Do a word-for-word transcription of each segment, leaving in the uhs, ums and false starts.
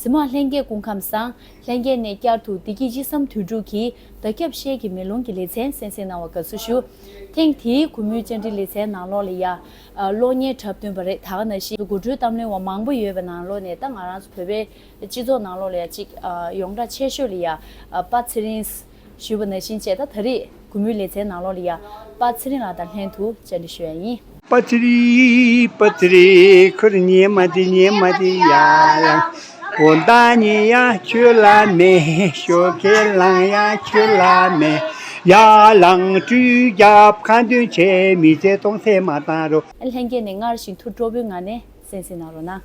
གཟིགས་མོ་བ་ལྷན་རྒྱས་སྐུ་ཁམས་བཟང་། ལྷན་རྒྱས་ནས་བསྐྱར་དུ་བདེ་སྐྱིད་ཅི་བསམ་དོན་གྲུབ་ཀྱིས་བརྡ་ཁྱབ་ཤེལ་གྱི་མེ་ལོང་གི་ལེ་ཚན་གསན་གཟིགས་གནང་བར་དགའ་བསུ་ཞུ། ཐེངས་འདིའི་གུས་མོའི་བཅར་འདྲི་ལེ་ཚན་ནང་ལོགས་ལ་ཡ། གློག་བརྙན་འཁྲབ་སྟོན་པ་རེད། ད་ག་ནང་བཞིན་དགོད་བྲོའི་གཏམ་གླེང་བ་མང་པོ་ཡོད་པའི་ནང་ལོགས་ནས་ད་ང་རང་ཚོ་བོད་པའི་སྤྱི་ཚོགས་ནང་ལོགས་ལ་ཡ་གཅིག་ཡོངས་གྲགས་ཆེ་ཤོས་ལ་ཡ། པ་ཚེ་རིང་ཞུས་པ་ནང་བཞིན་བྱས། ད་ད་རེས་གུས་མོའི་ལེ་ཚན་ནང་ལོགས་ལ་ཡ་པ་ཚེ་རིང་ལགས་དང་ལྷན་དུ་བཅར་འདྲི་ཞུ་ཡ་ཡིན། པ་ཚེ་རིང་། པ་ཚེ་རིང་། ཁོ་རེ་ཉན་མ་དེ་ཉན་མ་དེ་ཡ་ལང་། དགོང་དག་ཉལ་ཡ་ཁྱོད་ལ་མེད། ཞོགས་ཀས་ལངས་ཡ་ཁྱོད་ལ་མེད། ཡ་ལང་། ཁྲུས་རྒྱབ་ཁ་འདོན་བྱས། མི་ཚེ་སྟོང་ཟད་མ་བཏང་རོགས། ལྷན་རྒྱས་ནས་སྔར་བཞིན་ཐུགས་སྤྲོ་པོའི་ངང་ནས་གསན་གཟིགས་གནང་རོགས་གནང་།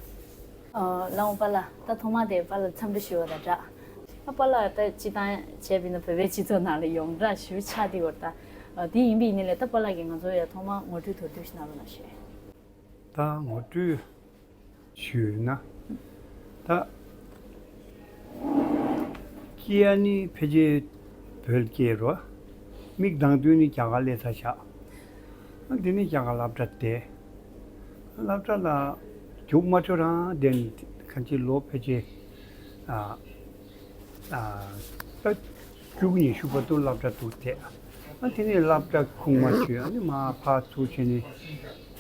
ལགས་འོང་པཱ་ལགས། ད་ཐོག་མ་དེ་པཱ་ལགས་འཚམས་འདྲི་ཞུ་བ་དང་སྦྲགས། ཨ་པཱ་ལགས་ད་སྤྱིར་བཏང་བྱས་པ་ཡིན་ན་བོད་པའི་སྤྱི་ཚོགས་ནང་ལ་ཡོངས་གྲགས་ཞེ་པོ་ཆགས་བསྡད་ཡོད་རེད། ད་དེ་ཡིན་པ་ཡིན་ནའི་ལས་ད་པཱ་ལགས་ཀྱིས་ང་ཚོ་ཡ་ཐོག་མ་ངོ་སྤྲོད་མདོར་བསྡུས་ཤིག་གནང་རོགས་གནང་ཞུ། ད་ངོ་སྤྲོད་ཞུས་ན། ད་སྐྱེས་ནི་ཕལ་ཆེར་བོད་སྐྱེས་རོ། མིག་གདངས་དུས་ནི་རྒྱ་གར་སླེབས་ཚར་ཤག་ཨ་དེ་ནས་རྒྱ་གར་སློབ་གྲྭ་བསྡད། སློབ་གྲྭ་ལ་རྒྱུགས་མ་འཕྲོད་རང་བསྡད་ནས་ཁ་ཆེ་ལོ་ཕལ་ཆེར་ཨ་ཨ་ད་བཅུ་གཉིས་ཤུ་བར་དུ་སློབ་གྲྭ་འདུག་བསྡད། ཨ་དེ་ནས་སློབ་གྲྭ་ཁུངས་མ་ཆོད། ཨ་ནི་མར་ཕར་ཚུར་བྱས་ནས་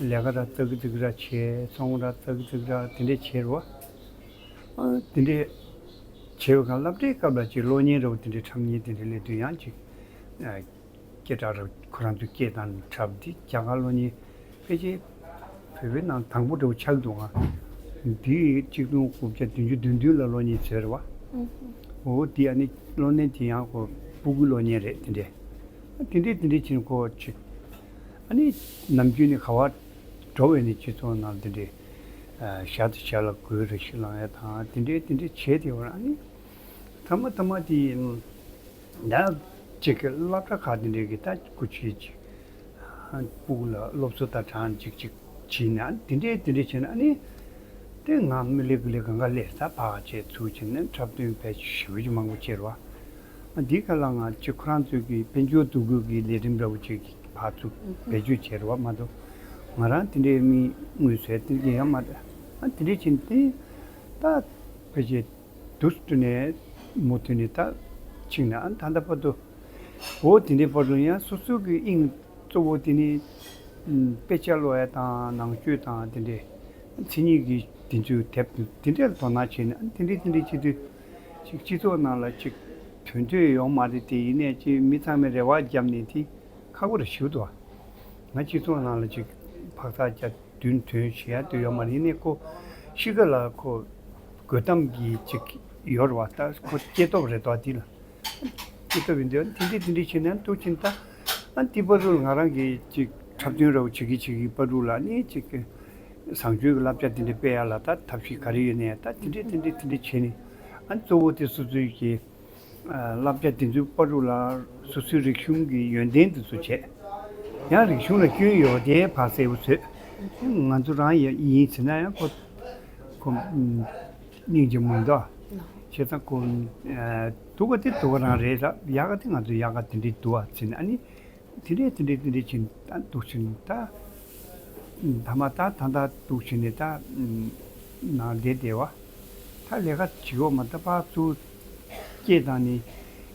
ལས་ཀ་ར་ཙག་ཙིག་ར་བྱས། ཚོང་ར་ཙག་ཙིག་ར་དེ་འདྲས་བྱས་རོ། ཨ་དེ་འདྲས་བྱས་པའི་སྒང་སློབ་གྲྭའི་སྐབས་ལ་ཅིག་གློག་བརྙན་འདྲ་བོ་དེ་འདྲས་འཁྲབ་མཁན་དེ་འདྲས་སླེབས་དུས་ཡང་ཅིག་ཨ། སྐད་གྲགས་རབ་ཁོ་རང་ཚོའི་སྐད་དང་འཁྲབ་འདི་རྒྱ་གར་གློག་བརྙན་ཕལ་ཆེར་བོད་པའི་ནང་དང་པོ་འདྲ་བོ་ཆགས་འདུག་ང་། འདི་གཅིག་སྟོང་དགུ་བརྒྱ་བདུན་ཅུ་དོན་བདུན་ལ་གློག་བརྙན་བཟོས་རེད་བ། ཨུ་ཧུ། འོ་འདི་ཨ་ནི་གློག་བརྙན་དེ་ཡང་ཁོ་སྤུ་གུའི་གློག་བརྙན་རེད་དེ་འདྲས། དེ་འདྲས་དེ་འདྲས་བྱས་ནས་ཁོ་ཅིག་ཨ་ནི་ནམ་རྒྱུན་ནས་ག་བ་འགྲོ་བས་ནས་སྤྱི་ཚོགས་ནང་དེ་འདྲས་ཨ་ཞག་དང་ཞག་ལ་གོས་རེ་ཞིག་བླངས་ཡ་དང་དེ་འདྲས་དེ་འདྲས་བྱས་ཏེ་འོ་ཨ་ནི་མཐའ་མ་མཐའ་མ་དེ། ད་ཅིག་གི་སློབ་གྲྭ་ཁག་དེ་འདྲའི་གི་ད་སྐུ་མཁྱེན་ཅིག་སྤུ་གུ་ལ་སློབ་གསོ་དང་སྦྲགས་ཅིག་ཅིག་བྱས་ན་དེ་འདྲའི་དེ་འདྲའི་བྱས་ན་ཨ་ནི། དེ་ང་མི་ལེ་གི་ལེ་གང་ག་ལས་ད་ཕར་བྱས་ཚུར་བྱས་ནས་འཁྲབ་སྟོན་ཕལ་ཆེར་ཞེ་པོ་ཅིག་མང་པོ་བྱས་རེད་བ། འདིའི་ཁ་ལ་ང་ཅིག་ཁོ་རང་ཚོའི་གི་དཔལ་འབྱོར་འདུ་འགོད་ཀྱི་ལས་རིམ་འདྲ་བོ་ཅིག་ཕར་ཚུར་བེད་སྤྱོད་བྱས་རེད་བ་མ་གཏོགས། ང་རང་དེ་འདྲའི་མི་དངུལ་ཟས་དེ་འདྲའི་ཡང་མ་རེད། ཨ་དེ་འདྲའི་བྱས་ནས་དེ་ད་ཕལ་ཆེར། དུས་སུ་ནས་མུ་མཐུད་ནས་ད་ཕྱིན་ན་ད་ལྟ་བར་དུ། འོ་དེ་འདྲའི་བར་དུ་ཡང་སོ་སོ་གི་དབྱིངས་གཙོ་བོ་དེ་ནི་དཔེ་ཆ་ཀློག་ཡ་དང་ནང་ཆོས་དང་དེ་འདྲའི་མཚན་ཉིད་ཀྱི་དེ་ཚོའི་དེབ་དེ་འདྲའི་ལ་དོ་སྣང་བྱས་ནས་དེ་འདྲའི་དེ་འདྲའི་བྱེད་དུས་ཅིག་སྤྱི་ཚོགས་ནང་ལ་ཅིག་དོན་འདོད་ཡོང་མ་རེད་དེ། ཡིན་ནས་ཅིག་མི་ཚང་མས་རེ་བ་བརྒྱབ་ནས་དེ། ཁག་པོ་རེ་ཞིག་འདུག་ང་སྤྱི་ཚོགས་ནང་ལ་ཅིག་འཕག་འཚག་རྒྱག་མདུན་དོན་བྱེད་ཡ་དེ་ཡོད་མ་རེད། ཡིན་ནའི་ཁོ་གཤིས་ཀ་ལ་ཁོ་དགོད་གཏམ་གྱི་ཅིག་ཡོད་རེད་བ། ད་ཁོ་སྐྱེ་སྟོབས་རེད་དོ་དེ་ལ། སྐྱེ་སྟོབས་ཡིན་དུས་དེ་འདྲས་དེ་འདྲས་བྱས་ནས་འདུག་ཕྱིན་ད། ཨ་དེ་བར་དུ་ང་རང་གིས་ཅིག་འཁྲབ་སྟོན་ར་བ་བྱེད་ཀྱི་བྱེད་ཀྱི་བར་དུ་ལ་ནི་ཅིག་བཟང་སྤྱོད་ཀྱི་བསླབ་བྱ་དེ་འདྲས་སྤེལ་ཡ་ལ་ད་ཐབས་ཤེས་ག་རེ་ཡོད་ནའི་ད་དེ་འདྲས་དེ་འདྲས་དེ་འདྲས་བྱས་ནས་ཨ་གཙོ་བོ་དེ་སོ་སོའི་གི་བསླབ་བྱ་དེ་ཚོའི་བར་དུ་ལ་སོ་སོའི་རིག་གཞུང་གི་ཡོན་ཏན་དེ་ཚོ་བྱས། ཡང་རིག་གཞུང་ལ་སྐྱོན་ཡོད་དེ་ཕར་གསལ་པོ་བཟོས། ང་ཚོ་རང་ཡ་ཡིན་ཟེར་ན་ཡང་ཁོ་ཁོ་སྙིང་རྗེ་མོ་འདུག་བྱས་ཙང་ཁོ་སྡུག་ག་དེ་སྡུག་ག་རང་རེད་ད། ཡག་ག་དེ་ང་ཚོ་ཡག་ག་དེ་འདྲའི་འདུག་ཨ་ཟེར་ནས་ཨ་ནི། དེ་འདྲས་དེ་འདྲས་དེ་འདྲས་ཕྱིན་ད་འདུག་ཕྱིན་ད། མཐའ་མ་ད་ད་ད་འདུག་ཕྱིན་ནས་ད། ནང་བསྡད་བསྡད་བ། ད་ལས་ཀ་བྱེད་འོག་མ་ད་ཕར་ཚུར་སྐད་བཏང་ནས་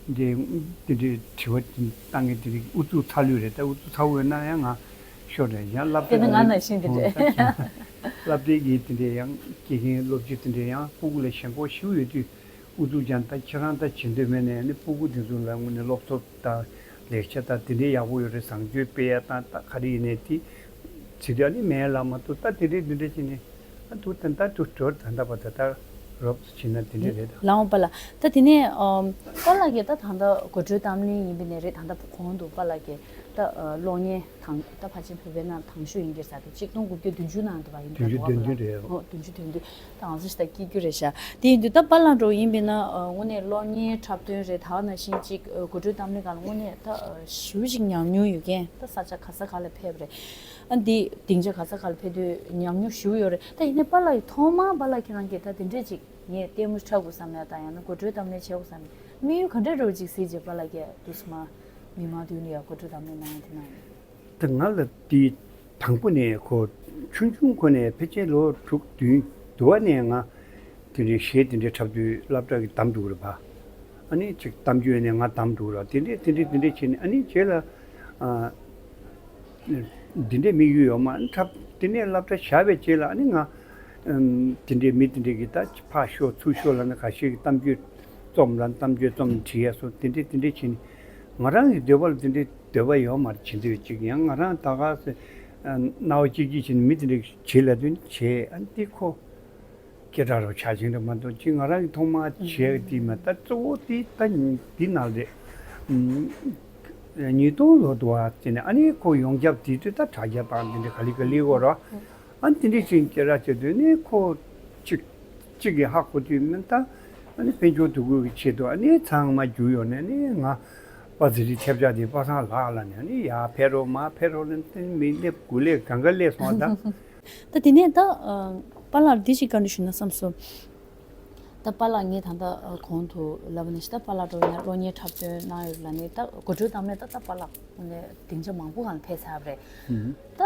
འདྲས་དེ་འདྲས་དྲི་བ་བཏང་མཁན་དེ་འདྲས་ཨུ་ཚུགས་ཚ་ལོས་རེད། ད་ཨུ་ཚུགས་ཚ་བོ་ཡོད་ན་ཡང་ང་ཤོར་རེད། ཡང་སློབ་དེ་ནི་ང་ནང་བཞིན་དེ་འདྲས། སློབ་གྲྭའི་གི་དེ་འདྲས་ཡང་དགེ་རྒན་སློབ་སྤྱི་དེ་འདྲས་ཡང་སྤུ་གུ་ལ་ཞེན་ཁོག་ཞེ་པོ་ཡོད་དུས། ཨུ་ཚུགས་ཀྱང་ད་ཁྱེད་རང་ད་བྱེད་འདོད་མེད་ནས་ནི་སྤུ་གུ་དེ་ཚོ་ལ་དངོས་གནས་སློབ་གསོ་དང་ལེགས་ཆ་དང་དེ་འདྲའི་ཡག་པོ་ཡོད་རེད། བཟང་སྤྱོད་སྤེལ་ཡ་དང་ད་ག་རེ་ཡིན་ནའི་དེ་བྱེད་དུས་ཨ་ནི་མེད་ལ་མ་གཏོགས་ད་དེ་འདྲའི་འདི་འདྲ་བྱས་ནས་ཨ་འདུག་ད་ད་འདུག་འགྲོ་ད་ད་པ་ད་ད་རོབ་ཙམ་བྱས་ན་དེ་འདྲ་རེད་ད། ལགས་འོང་པཱ་ལགས། ད་དེ་ནས་ཨམ་པཱ་ལགས་ཀྱིས་ད་ད་ལྟ་དགོད་བྲོའི་གཏམ་གླེང་ཡིན་པ་ནས་རེད། ད་ལྟ་གོང་དུ་པཱ་ལགས་ཀྱིས་ད་ཨ་གློག་བརྙན་དང་ད་ཕལ་ཆེར་བོད་པའི་ནང་དང་ཤོས་ཡིན་གྱི་རེད་ཟེར་དུས་གཅིག་སྟོང་དགུ་བརྒྱ་བདུན་ཅུ་ནང་དུ་བ་ཡིན་པ་བདུན་ཅུ་དོན་བདུན་རེད། ཨོ་བདུན་ཅུ་དོན་བདུན། ད་ང་ཚོ་ཞིག་ད་སྐྱེ་རྒྱུ་རེད་ཤག་དེ་ཡིན་དུས་ད་པཱ་ལགས་འདྲ་བོ་ཡིན་པས་ན་ཨ་དངོས་གནས་གློག་བརྙན་འཁྲབ་སྟོན་རེད། ད་ག་ནང་བཞིན་ཅིག་ཨ་དགོད་བྲོའི་གཏམ་གླེང་སྒང་ལ་དངོས་གནས་ད་ཨ་ཞེ་པོ་ཅིག་ཉམས་མྱོང་ཡོད་མཁན། ད་ས་ཆ་ག་ས་ག་ལ་ཕེབས་རེད། ཨ་འདི་སྡིངས་ཆ་ག་ས་ག་ལ་ཕེབས་དུས་ཉམས་མྱོང་ཞེ་པོ་ཡོད་རེད། ད་ཡིན་ནའི་པཱ་ལགས་ཀྱིས་ཐོག་མར་པཱ་ལགས་ཁྱེད་རང་གིས་ད་དེ་འདྲས་ཅིག་ངས་ལྟད་མོ་འཁྲབ་དགོས་བསམ་ཡ་དང་ཡང་ན་དགོད་བྲོའི་གཏམ་གླེང་བྱེད་དགོས་བསམ་ཡ་དམིགས་ཡུལ་ག་འདྲས་འདྲ་བོ་ཅིག་གཟིགས་རྗེས་པཱ་ལགས་ཀྱིས་དུས་སུ་མ་མི་མང་མདུན་ལ་ཡ་དགོད་བྲོའི་གཏམ་གླེང་གནང་ཡ་དེ་གནང་ཡོད། ད་ང་ལ་དེ་དང་པོ་ནས་ཁོ་ཆུང་ཆུང་ཁོ་ནས་ཕལ་ཆེར་ལོ་དྲུག་བདུན་དུ་བ་ནས་ང་ དེ་འདྲའི་གཞས་དེ་འདྲའི་འཁྲབ་དུས་སློབ་གྲྭ་གི་བདམས་འགྲོ་གི་རེད་པ། ཨ་ནི་ཅིག་གཏམ་རྒྱུད་ནས་ང་བདམས་འགྲོ་གི་རེད། དེ་འདྲས་དེ་འདྲས་དེ་འདྲས་བྱས་ནས། ཨ་ནི་རྗེས་ལ་ཨ་འདི་འདྲས་དམིགས་ཡུལ་ཡོད་མ་རེད། འཁྲབ་དེ་ནས་སློབ་གྲྭ་བཞག་པའི་རྗེས་ལ། ཨ་ནི་ང་ཨམ་དེ་འདྲས་མི་དེ་འདྲས་ཀྱིས་ད་ཕར་ཤོག་ཚུར་ཤོག་ལབ་ནས། ཁ་ཤས་ཀྱིས་གཏམ་རྒྱུད་རྩོམ་ལབ་ནས་གཏམ་རྒྱུད་རྩོམ་བྲིས་ཡ་སོགས་དེ་འདྲས་དེ་འདྲས་བྱས་ནས། ང་རང་གི་འདོད་པ་ལ་དེ་འདྲས་འདོད་པ་ཡོད་མ་རེད། བྱེད་འདོད་ཅིག་ཡང་ང་རང་ད་ག་སེ་ཨ་རྣ་བ་ཅིག་ཅིག་བྱས་ནས་མི་དེ་འདྲས་བྱེད་ལབ་དུས་བྱས། ཨ་ནི་དེ་ཁོ་སྐད་གྲགས་རོ་ཆགས་ཀྱིན་རེད་མ་གཏོགས། ཅིག་ང་རང་གི་ཐོག་མར་བྱས་དེ་མ། ད་གཙོ་བོ་དེ་ད་འདི་ནང་རེད། ཨམ་ཉིས་སྟོང་ལོ་དུ་བ་དེ་ནས། ཨ་ནི་ཁོ་ཡོངས་ཁྱབ་དེ་དུས་ད་དྲ་རྒྱ་དང་དེ་འདྲ་ག་ལེ་ག་ལེ་གོ་ར། ཨ་ནི་དེ་འདྲས་ཅིག་སྐད་གྲགས་བྱས་དུས་ནས་ཁོ་གཅིག་གཅིག་གིས་ཧ་གོ་དུས་མིན་ད། ཨ་ནི་དཔལ་འབྱོར་འདུ་འགོད་ཀྱི་ཆེད་དུ་ཨ་ནི་ཚང་མ་རྒྱུགས་ཡོང་ནས། ཨ་ནི་ང་པ་ཛི་རི་ཐེབས་ཆག་དེ་པ་སངས་ལགས་ལ་ནས། ཨ་ནི་ཡར་ཕེབས་རོགས་མར་ཕེབས་རོགས་ལ་ནི་མི་སླེབས་དགུ་སླེབས་གང་ག་སླེབས་སོང་ད། ད་དེ་ནས་ད་ཨ་པཱ་ལགས་འདི་ཞིག་བཀའ་འདྲི་ཞུ་ན་བསམ་སོང་། ད་པཱ་ལགས་ངས་ད་ལྟ་ཨ་གོང་དུ་ལབ་པ་ནང་བཞིན། ད་པཱ་ལགས་འགྲོ་ཡ་གློག་བརྙན་འཁྲབ་སྟོན་གནང་ཡོད་ལ་ནི། ད་དགོད་བྲོའི་གཏམ་ལས་ད་ད་པཱ་ལགས་ནས་སྡིངས་ཆ་མང་པོ་སྒང་ལ་ཕེབས་ཚར་བ་རེད། ད་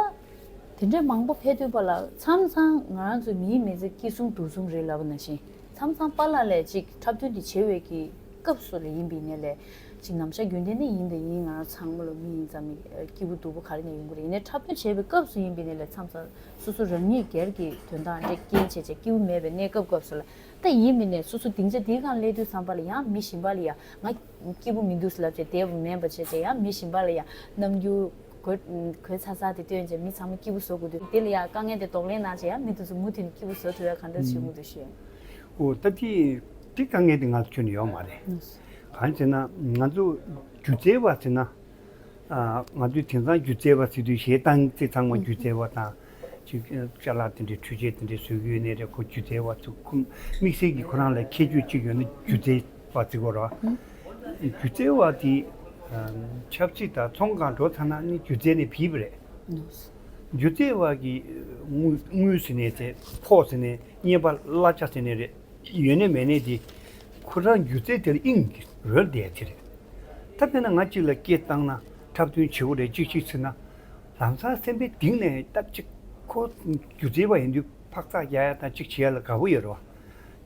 དེ་འདྲའི་མང་པོ་ཕེབས་དུས་པཱ་ལགས་མཚམས་མཚམས་ང་རང་ཚོ་མིའི་མི་ཚེ་སྐྱིད་གསུམ་སྡུག་གསུམ་རེད་ལབ་པ་ནང་བཞིན། མཚམས་མཚམས་པཱ་ལགས་ལས་ཅིག་འཁྲབ་སྟོན་དེ་བྱེད་པའི་གི་སྐབས་སུ་ལ་ཡིན་པའི་ནས་ལས་ཅིག་ནམ་ཞག་རྒྱུན་ལྡན་ནས་ཡིན་དང་ཡིན། ང་རང་ཚང་མ་ལ་མི་ཡིན་ཙང་མི་སྐྱིད་པོ་སྡུག་པོ་ག་རེ་ནས་ཡོང་གི་རེད། ཡིན་ནའི་འཁྲབ་སྟོན་བྱེད་པའི་སྐབས་སུ་ཡིན་པའི་ནས་ལས་མཚམས་མཚམས་སོ་སོ་རང་ཉིད་སྒེར་གྱི་དོན་དག་འདྲ་རྐྱེན་བྱས་བྱས་སྐྱིད་པོ་མེད་པའི་གནས་སྐབས་སྐབས་སུ་ལ། ད་ཡིན་མིན་ནས་སོ་སོ་སྡིངས་ཆ་འདིའི་སྒང་སླེབས་དུས་ཙམ་པ་ལ་ཡང་མི་གཞན་པ་ལ་ཡང་ང་སྐྱིད་པོ་མི་འདུག་ཟེར་ལབ་བྱས་བསྡད་པ་མིན་པ་བྱས་བྱས། ཡང་མི་གཞན་པ་ལ་ཡང་རྣམ་འགྱུར་གོ་གོ་ཚ་ཚ་དེ་སྟོན་བྱས་མི་ཚང་མ་སྐྱིད་པོ་བཟོ་དགོས་དུས། དེ་ལ་ཡང་དཀའ་ངལ་དེ་གདོང་ལེན་གནང་བྱས་ཡང་མི་དེ་ཚོ་མུ་མཐུད་ནས་སྐྱིད་པོ་བཟོ་ཐུབ་ཡ་ག་འདྲ་བྱེད་དགོས་འདུག་ཞུ། འོ་ད་དེ་དེ་དཀའ་ངལ་དེ་ང་ཚོ་ཁྱོན་ནས་ཡོད་མ་རེད། གང་བྱས་ན་ང་ཚོ་སྒྱུ་རྩལ་བ་ཟེར་ན། ང་ཚོས་དེང་སང་སྒྱུ་རྩལ་བ་ཟེར་དུས་གཞས་བཏང་ཚེ་ཚང་མ་སྒྱུ་རྩལ་བ་དང་། ཅིག་ཅ་ལག་དེ་འདྲའི་འཕྲུལ་ཆས་དེ་འདྲའི་བཟོ་གི་ཡོད་ནའི་རེད། ཁོ་སྒྱུ་རྩལ་བ་ཚོ་ཁོ་དམིགས་བསལ་གྱི་ཁོ་རང་ལ་ཁྱད་ཆོས་གཅིག་ཡོད་ན་སྒྱུ་རྩལ་བ་ཟེར་དགོས་རེད་བ། སྒྱུ་རྩལ་བ་དེ་ཆབ་སྲིད་དང་ཚོང་སྒང་འགྲོ་ཚར་ན་ནི་སྒྱུ་རྩལ་ནས་བྱས་པ་རེད། སྒྱུ་རྩལ་བ་གི་དངུལ་དངུལ་ཟེར་ནའི་རེད། ཕོགས་ཟེར་ནའི་རེད། རྙེད་པ་གླ་ཆ་ཟེར་ནའི་རེད། ཡོད་ནའི་མེད་ནའི་དེ་ཁོ་རང་སྒྱུ་རྩལ་དེ་ལ་དབྱིངས་ཀྱི་རོལ་བསྡད་དེ་རེད། ད་དཔེར་ན་ང་གཅིག་ལ་སྐད་བཏང་ན་འཁྲབ་སྟོན་བྱེད་དགོས་རེད། གཅིག་གཅིག་ཟེར་ན་ལམ་སང་སེམས་པའི་གཏིང་ནས་ད་གཅིག་ཁོ་སྒྱུ་རྩལ་བ་ཡིན་དུས་འཕག་འཚག་རྒྱག་ཡ་དང་གཅིག་བྱེད་ཡ་ལ་དགའ་པོ་ཡོད་རེད་བ།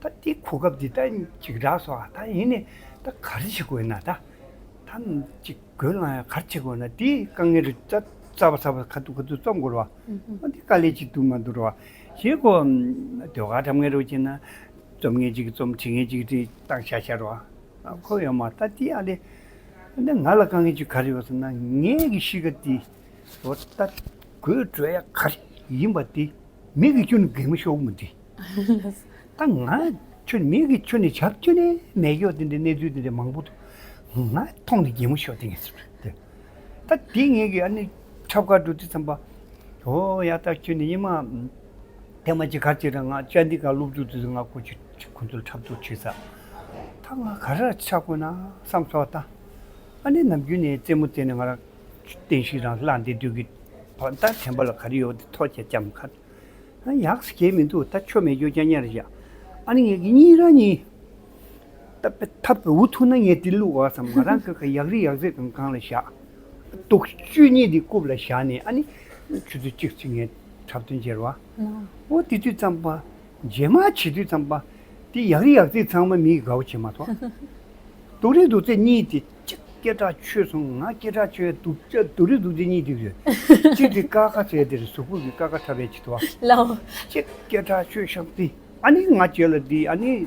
ད་དེ་གོ་སྐབས་འདི་ད་གཅིག་རག་སོང་ཨ། ད་ཡིན་ནའི་ད་ག་རེ་བྱེད་དགོས་ཡིན་ན། ད་ད་གཅིག་དགོས་ལ་ཡང་ག་རེ་བྱེད་དགོས་ན་དེའི་དཀའ་ངལ་རེ་རྩ་རྩ་བ་རྩ་བ་ཁ་ཐུག་ཁ་ཐུག་རྩོམ་དགོས་རེད་བ། ཨ་འདི་དཀའ་ལས་ཅིག་འདུག་མ་འདུག་རེད་བ། ཞེས་ཁོ་ཟློས་གར་འཁྲབ་མཁན་རེ་བྱས་ན་རྩོམ་མཁན་ཅིག་གིས་རྩོམ། བྲིས་མཁན་ཅིག་གིས་བྲིས་བཏང་བཞག་བཞག་རེད་བ། ཁོ་ཡོད་མ་ད་དེ་ཨ་ལས། ཨ་ནི་ང་ལ་དཀའ་ངལ་ཅིག་ག་རེ་ཡོད་ཟེར་ན། ངའི་གི་གཤིས་ཀ་དེ་འོ་ད་དགོད་བྲོ་ཡ་ག་རེ་ཡིན་པ་དེ། མི་གིས་ཁྱོན་ནས་གད་མོ་ཤོར་གི་མི་འདུག་ད་ང་ཁྱོན་མི་གིས་ཁྱོན་ནས་ཞབས་ཁྱོན་ནས་མེད་ཀྱོག་དེ་འདྲའི་གནས་ཚུལ་དེ་འདྲ་མང་པོ་འདུག་ང་མཐོང་ནས་གད་མོ་ཤོར་དེ་ངས་ཟེར་དེ། ད་དེ་ངས་གི་ཨ་ནི་འཁྲབ་གར་འགྲོ་དུས་ཙམ་པ། ཨོ་ཡ་ད་ཁྱོད་ནི་ཉི་མ་ཐེངས་མ་གཅིག་ག་ཅིག་ར་ང་ཅན་དི་ག་སློབ་ཕྲུག་དེ་ཚོ་ང་ཁོ་ཅིག་ཁོ་ཚོར་འཁྲབ་སྟོན་བྱེད་ས། ད་ང་ག་རེ་འཁྲབ་དགོས་ན་བསམ་སོང་ད། ཨ་ནི་ནམ་རྒྱུན་ནས་རྩེད་མོ་རྩེ་ནས་ང་རང་བསྟན་བཤིག་རང་བརླག་འདི་དུས་ཀྱི་བར། ད་དྲན་པ་ལ་ག་རེ་ཡོད་དེ་ཐོ་ཆེ་ལྕམ་ཁ། ཡག་སྐྱེ་མི་འདུག་ད་ཆོ་མེད་རྒྱུ་ཅན་ཉར་བཞག་ཨ་ནི་ངས་ཀྱི་གཉིས་རང་གཉིས། ད་པེ་ཐབ་པེ་འུ་ཐུག་ན་ངས་དེ་བླུག་བ་བསམ། ང་རང་གི་ཡག་རི་ཡག་རྩེ་གང་གང་ལ་བཞག་དུག་ཆུ་གཉིས་དེ་རྐུབ་ལ་བཞག་ནས། ཨ་ནི་ཆུ་ཚོད་གཅིག་ཙམ་ངས་འཁྲབ་སྟོན་བྱེད་རོགས། ཨོ་དེ་དུས་ཙམ་པ། རྗེས་མ་བྱེད་དུས་ཙམ་པ། དེ་ཡག་རི་ཡག་རྩེ་ཚང་མ་མིས་དགའ་བོ་བྱེད་མ་ཐོག་དུག་རི་དུག་རྩེ་གཉིས་དེ་གཅིག་སྐད་གྲགས་ཆོད་སོང་། ང་སྐད་གྲགས་ཆོད་དུག་དུག་རི་དུག་རྩེ་གཉིས་དེ་རེད། གཅིག་དེ་ཀ་ཁ་ཟེར་དེ་རེད། གཟུགས་པོ་གི་ཀ་ཁ་འཁྲབ་པའི་ཆེད་དུ་བ། ལའོ། གཅིག་སྐད་གྲགས་ཆོད་ཤག་དེ། ཨ་ནི་ང་རྗེས་ལ་འདི་ཨ་ནི་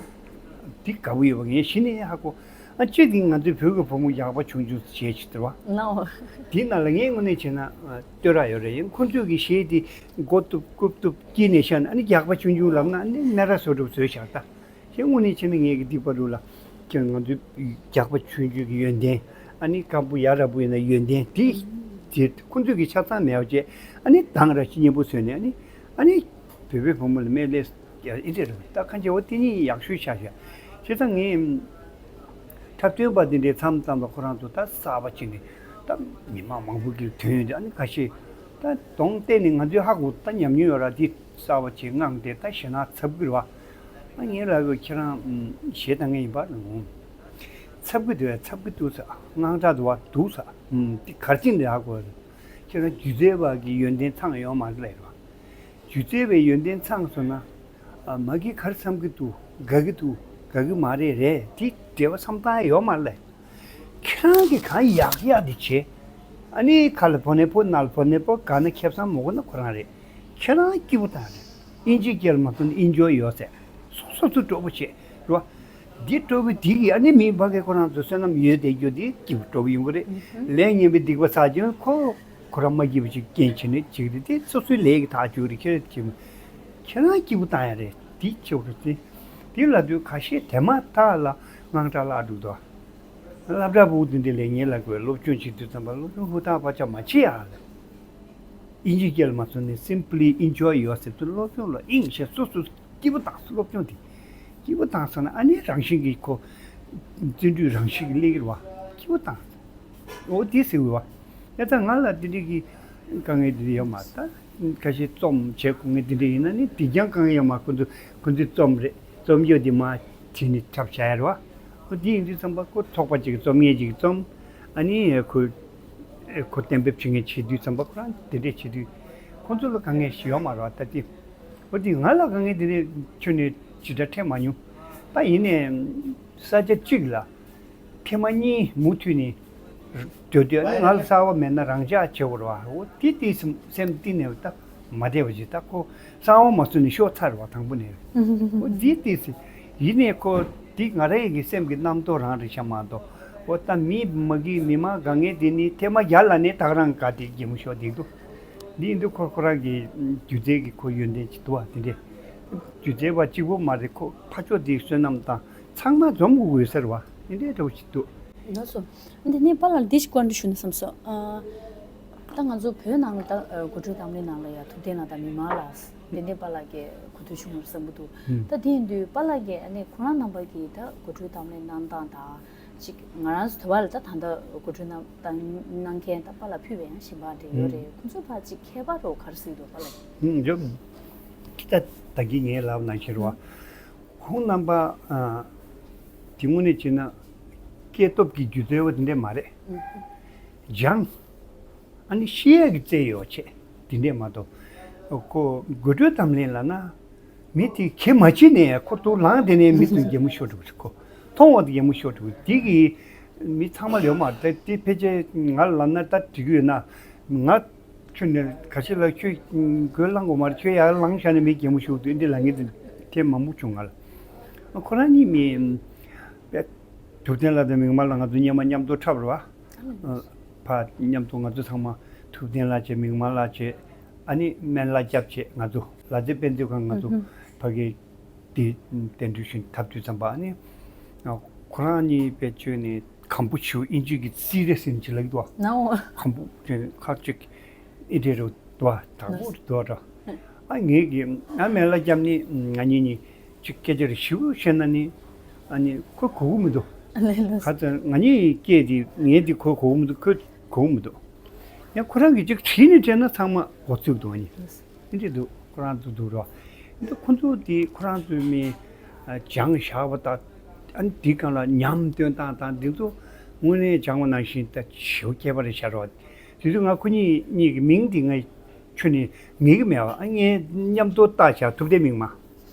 འདི་དགའ་པོ་ཡོད་པ་ངས་གཞི་ནས་ཧ་གོ། ཨ་གཅིག་གིས་ང་ཚོའི་བོད་ཀྱི་བུ་མོ་ཡག་པ་ཆུང་ཆུང་ཞེས་བྱེད་དེ་བ། ལའོ། དེའི་ནང་ལ་ངས་དངོས་གནས་བྱས་ན་ཨ་བསྟོད་ར་ཡོད་རེད། ཡང་ཁོ་ཚོས་ཀྱི་གཞས་དེ་མགོ་གཏུབ་རྐུབ་གཏུབ་དཀྱིལ་ནས་བཤད་ན། ཨ་ནི་རྒྱགས་པ་ཆུང་ཆུང་ལབ་ན་ཨ་ནི་སྨད་ར་བཟོ་འདྲ་བཟོས་བཞག་ད། ཞེས་དངོས་གནས་བྱས་ན་ངས་ཀྱི་འདི་བར་དུ་ལ་ཁྱེད་ང་ཚོའི་རྒྱགས་པ་ཆུང་ཆུང་གི་ཡོན་ཏན། ཨ་ནི་སྐམ་པོ་ཡ་ར་བུ་ཡིན་ན་ཡོན་ཏན་དེ་དེ་ཁོ་ཚོས་ཀྱི་ཆ་ཚང་མེད་པ་བྱས། ཨ་ནི་དང་ར་ཅི་སྙན་པོ་བཟོས་ནས། ཨ་ནི་ཨ་ནི་བོད་པའི་བུ་མོ་ལ་སྨད་ལས་ཡ་ཨེ་འདྲ་རེད། ད་ཁ་འབྱེད་འོ་དེ་གཉིས་ཡག་ཤོས་ཆགས་ཤག་བྱས་ཙང་ངས་འཁྲབ་སྟོན་པ་འདི་འདྲའི་མཚམས་མཚམས་ལ་ཁོ་རང་ཚོ་ད་གསར་པ་ཅིག་ནས་ད་མི་མང་མང་པོ་གི་ཐོན་ཡོང་དུས། ཨ་ནི་ཁ་ཤས་ད་གདོང་གཏད་ནས་ང་ཚོའི་ཧ་གོ་ད་ཉམས་མྱོང་ཡོད་ར། འདི་གསར་པ་ཅིག་དངངས་ཏེ་ད་ཞེད་སྣང་འཚབ་གི་རེད་བ། ཨ་ངས་ལབ་ཡོད། ཁྱེད་རང་གཞས་བཏང་མཁན་ཡིན་པ་རེད། འཚབ་གི་འདུག་བས། འཚབ་གི་འདུག་ཟེར། དངངས་སྐྲག་འདུག་བ་འདུག་ཟེར། འདི་གར་ཅིག་འདི་ཧ་གོ་ཟེར། ཁྱེད་རང་སྒྱུ་རྩལ་བ་གི་ཡོན་ཏན་ཚང་ཡོད་མ་རེད་ལབ་ཡོད་རེད་བ། སྒྱུ་རྩལ་བའི་ཡོན་ཏན་ཚང་སོང་ན། མ་གི་གར་བསམ་གི་འདུག་དགའ་གི་འདུག་དགའ་གི་མ་རེད་རེད་དེ་འབྲེལ་བ་བསམ་སྟངས་ཡོད་མ་རེད། ཁྱེད་རང་གི་གང་ཡག་ཡག་དེ་བྱེད། ཨ་ནི་ཁ་ལ་བོ་ནས་པོ་ནལ་བོ་ནས་པོ་ག་ན་ཁེབས་སང་མོ་གོ་ན་ཁོ་རང་རེད། ཁྱེད་རང་སྐྱིད་པོ་དང་རེད། ཨིན་ཇི་སྐད་ལ་མ་ཐོན་ཨིན་ཇོ་ཡོད་ཟེར། སོ་སོ་སོ་སྤྲོ་པོ་བྱེད་རོ། འདི་སྤྲོ་པོ་འདི་གི་ཨ་ནི་མི་འབའ་གི་ཁོ་རང་ཚོ་བསོད་ནམས་ཡོད་དེ་རྒྱུ་དེ་སྐྱིད་པོ་སྤྲོ་པོ་ཡོང་གི་རེད། ལས་ངན་པའི་སྡིག་པ་བསགས་ཀྱང་ཁོ་ཁོ་རང་མ་སྐྱིད་པ་ཅིག་རྐྱེན་བྱེད་ནས་ཅིག་རེད་དེ་སོ་སོའི་ལས་ཀྱི་ཐག་གཅོད་རེད། ཁྱེད་རང་སྐྱིད་པོ་ཁྱེད་རང་སྐྱིད་པོ་བཏང་ཡ་རེད་དེ་ཆེ་བ་རེད་དེ། དེ་ལ་དུས་ཁ་ཤས་དེ་མ་ཐག་ལ་དངངས་སྐྲག་ལ་འགྲོ་འདུག་སློབ་གྲྭ་བུ་དེ་འདྲའི་ལས་ངན་ལ་དགོས་སློབ་སྦྱོང་བྱེད་དུས་ཙམ་པ་སློབ་སྦྱོང་ཧུར་ཐག་པ་ཆག་མ་བྱེད་ཡ་ལ། ཨིན་ཇི་སྐད་ལ་མ་སོང་ནས་simply enjoy yourself དུ་སློབ་སྦྱོང་ལ་དབྱིངས་ཤེས་སོ་སོ་སྐྱིད་པོ་བཏང་སློབ་སྦྱོང་དེ་སྐྱིད་པོ་བཏང་སོང་ན་ཨ་ནི་རང་བཞིན་གྱིས་ཁོ་བརྩོན་འགྲུས་རང་བཞིན་གྱིས་སླེབས་ཀྱི་རེད་བ། སྐྱིད་པོ་བཏང་། འོ་དེ་ཟེར་བ། ཡ་ད་ང་ལ་དེ་འདྲའི་གི་དཀའ་ངལ་དེ་འདྲ་ཡོད་མ་རེད། ད་ཁ་ཤས་རྩོམ་བྱེད་དགོས་ངེས་དེ་འདྲ་ཡིན་ན་ནི་དེ་ཀྱང་དཀའ་ངལ་ཡོད་མ་ཁོ་ཚོ་ཁོ་ཚོའི་རྩོམ་རེད། རྩོམ་ཡོད་དེ་མ་བྲིས་ནས་འཁྲབ་བྱ་ཡ་རེད་བ། འོ་དེ་ཡིན་དུས་ཙམ་པ་ཁོ་ཚོགས་པ་ཅིག་གི་རྩོམ་ངེས་ཅིག་གི་རྩོམ། ཨ་ནི་ཁོ་ཁོ་གཏན་འབེབས་བྱེད་ངེས་བྱེད་དུས་ཙམ་པ་ཁོ་རང་དེ་འདྲས་བྱེད་དུས་ཁོ་ཚོ་ལ་དཀའ་ངལ་ཞིག་ཡོད་མ་རེད་བ། ད་དེ་འོ་དེ་ང་ལ་དཀའ་ངལ་དེ་འདྲས་ཁྱོན་ནས་ཇི་འདྲ་འཕྲད་མ་མྱོང་། ད་ཡིན་ནའི་ས་ཆ་གཅིག་ལ། ཐེངས་མ་གཉིས་མུ་མཐུད་ནས་སྡོད་དུས་ཨ་ནི་ང་ལ་གསར་བ་མེད་ན་རང་འཇགས་བྱེད་དགོས་རེད་བ། འོ་དེ་དེ་སེམས་སེམས་གཏིང་ནས་ད་མ་བདེ་བ་ཞིག་ད་ཁོ་གསར་བ་མ་བཟོས་ནས་ཤོག་ཚར་བ་དང་པོ་ནས་འོ་དེ་དེ་སེ་ཡིན་ནས་ཁོ་དེ་ང་རང་གི་སེམས་ཀྱི་རྣམ་རྟོག་རང་རེད་ཤག་མ་གཏོགས་འོ་ད་མི་མ་གི་མི་མང་དཀའ་ངལ་དེ་ནི་ཐེངས་མ་བརྒྱ་ལ་ནས་ད་ག་རང་ག་དེ་གད་མོ་ཤོར་བསྡད་འདུག་འདི་ཡིན་དུས་ཁོ་ཁོ་རང་གི་སྒྱུ་རྩལ་གྱི་ཁོ་ཡོན་ཏན་ཅིག་འདུག་བ། དེ་འདྲས་སྒྱུ་རྩལ་བ་གཅིག་པོ་མ་རེད། ཁོ་ཕར་ཕྱོགས་དེའི་བསོད་ནམས་དང་། ཚང་མ་འཛོམས་དགོས་ཡོད་ཟེར་བ་འདི་འདྲའི་འདྲ་བོ་ཞིག་འདུག་ལགས་སོ། འདི་ནས་པཱ་ལགས་འདི་ཞིག་བཀའ་འདྲི་ཞུ་ན་བསམ་སོང་། ཨ། ད་ང་ཚོ་བོད་ནང་ལ་ད་གོ་སྒྲིག་འདེམས་ལྷན་ནང་ལ་ཡ་ཐུབ་བསྟན་ལགས་དང་མི་མང་ལགས་འདི་འདྲའི་པཱ་ལགས་ཀྱིས་གོ་སྒྲིག་ཞུ་དགོས་བསམ་གྱི་འདུག་ད་དེ་ཡིན་དུས་པཱ་ལགས་ཀྱིས་ཨ་ནི་ཁོ་རང་རྣམ་པ་གིས་ད་གོ་སྒྲིག་འདེམས་ལྷན་གནང་སྟངས་དང་ཅིག་ང་རང་ཚོ་དོ་བ་ལ་ད་ད་ལྟ་གོ་སྒྲིག་གནང་གནང་མཁན་ད་པཱ་ལགས་ཕུད་པའི་ཡང་གཞན་པ་འདྲ་ཡོད་རེད། ཁོང་ཚོ་ཕར་ཅིག་ཁྱད་པར་རོ་ག་རེ་གཟིགས་འདུག་པཱ་ལགས་ཀྱིས། ད་ད་གིན་ངས་ལབ་ནང་བཞིན་རེད་བ། ཁོང་རྣམ་པ། ཨ། དེ་དངོས་གནས་བྱས་ན། སྐྱེས་སྟོབས་ཀྱི་སྒྱུ་རྩལ་བ་དེ་འདྲས་མ་རེད། སྦྱངས། ཨ་ནི་ཤེས་ཡས་ཀྱི་རྩལ་ཡོད་བྱས། དེ་འདྲས་མ་གཏོགས། ཁོ་དགོད་བྲོའི་གཏམ་གླེང་ལབ་ན། མི་དེ་གེ་མ་བྱས་ནས་ཁོ་ཐུག་ལངས་དེ་ནས་མི་དེ་གད་མོ་ཤོར་འགྲོ་གི་རེད་ཁོ། མཐོང་བ་དེ་གད་མོ་ཤོར་འགྲོ་གི་རེད། དེ་གི་མི་ཚང་མ་ལ་ཡོད་མ་རེད། དེ་ཕལ་ཆེར་ང་ལ་ལབ་ན་ད་འགྲིག་གི་ཡོད་ན། ང་ཁྱོད་ནས་ག་ཤེད་ལ་ཁྱོད་གོས་བླང་དགོས་མ་རེད། ཁྱོད་ཡར་ལངས་བཞག་ནས་མི་གད་མོ་ཤོར་འདུག་འདི་ལབ་མཁན་དེ་ཐེངས་མང་པོ་བྱུང་ང་ལ། ཁོ་རང་གཉིས་མི་དཔེ་ཐུབ་བསྟན་ལགས་དང་མིག་དམར་ལགས་ང་ཚོ་སྔོན་མ་མཉམ་དུ་འཁྲབ་རེད་བ། ཕ་མཉམ་དུ་ང་ཚོ་ཚང་མ་ཐུབ་བསྟན་ལགས་བྱས་མིག་དམར་ལགས་བྱས་ཨ་ནི་སྨན་བླ་སྐྱབས་བྱས་ང་ཚོ་ལ་རྩེ་དཔེ་མཛོད་ཁང་ང་ཚོ་ཕ་གི་དེ་བསྟན་འགྲོའི་ཞིང་འཐབ་དུས་ཙམ་པ་ཨ་ནི་ཁོ་རང་གཉིས་དཔེ་བཅོས་ནས་གམ་པོ་ཞུ་ཨིན་ཇི་གི་སི་རེ་སིན་ཅི་ལགས་འདུག་ནའོ། གམ་པོ་བཅོས་ཁ་ཅིག་ཨི་འདྲེ་རུ་དོ་དྲག་པོ་དོ་དྲག་ཨ་ངེད་ཀྱི་ཨ་མེ་ལ་སྐྱབས་ནི་ང་གཉིས་གཉིས་ཅིག་སྐད་ཆ་རེ་ཞིབ་བཤད་ན་ནི་ཨ་ནི་ཁོ་གོ་གི་མི་འདུག་ག་ཚོད་ང་གཉིས་སྐད་དེ་ངས་དེ་ཁོ་གོ་གི་མི་འདུག་ཁོས་གོ་གི་མི་འདུག་ཡང་ཁོ་རང་གིས་ཅིག་བྲིས་ནས་སྤྲད་ན་ཚང་མ་གོ་ཚུལ་འདུག་ཨ་ནི་ཨི་འདྲེ་འདུག་ཁོ་རང་ཚོ་འདུག་རོགས་འདི་ཁོ་ཚོ་དེ་ཁོ་རང་ཚོའི་མི་སྦྱངས་བཞག་པ་དང་ཨ་ནི་དེའི་སྒང་ལ་ཉམས་སྟོན་སྟངས་དང་འདི་ཚོ་དངོས་གནས་སྦྱངས་པ་ནང་བཞིན་ད་ཞེ་པོ་ཁྱད་པར་རེ་ཤར་རོགས། དེ་དུས་ང་ཁོ་གཉིས་གཉིས་ཀྱི་མིང་དེ་ང་ཁྱོན་ནས་ངེས་ཀྱི་མེད་པ། ཨ་ངས་མཉམ་དུ་བཏགས་བཞག་ཐུབ་བསྟན་མིག་དམར།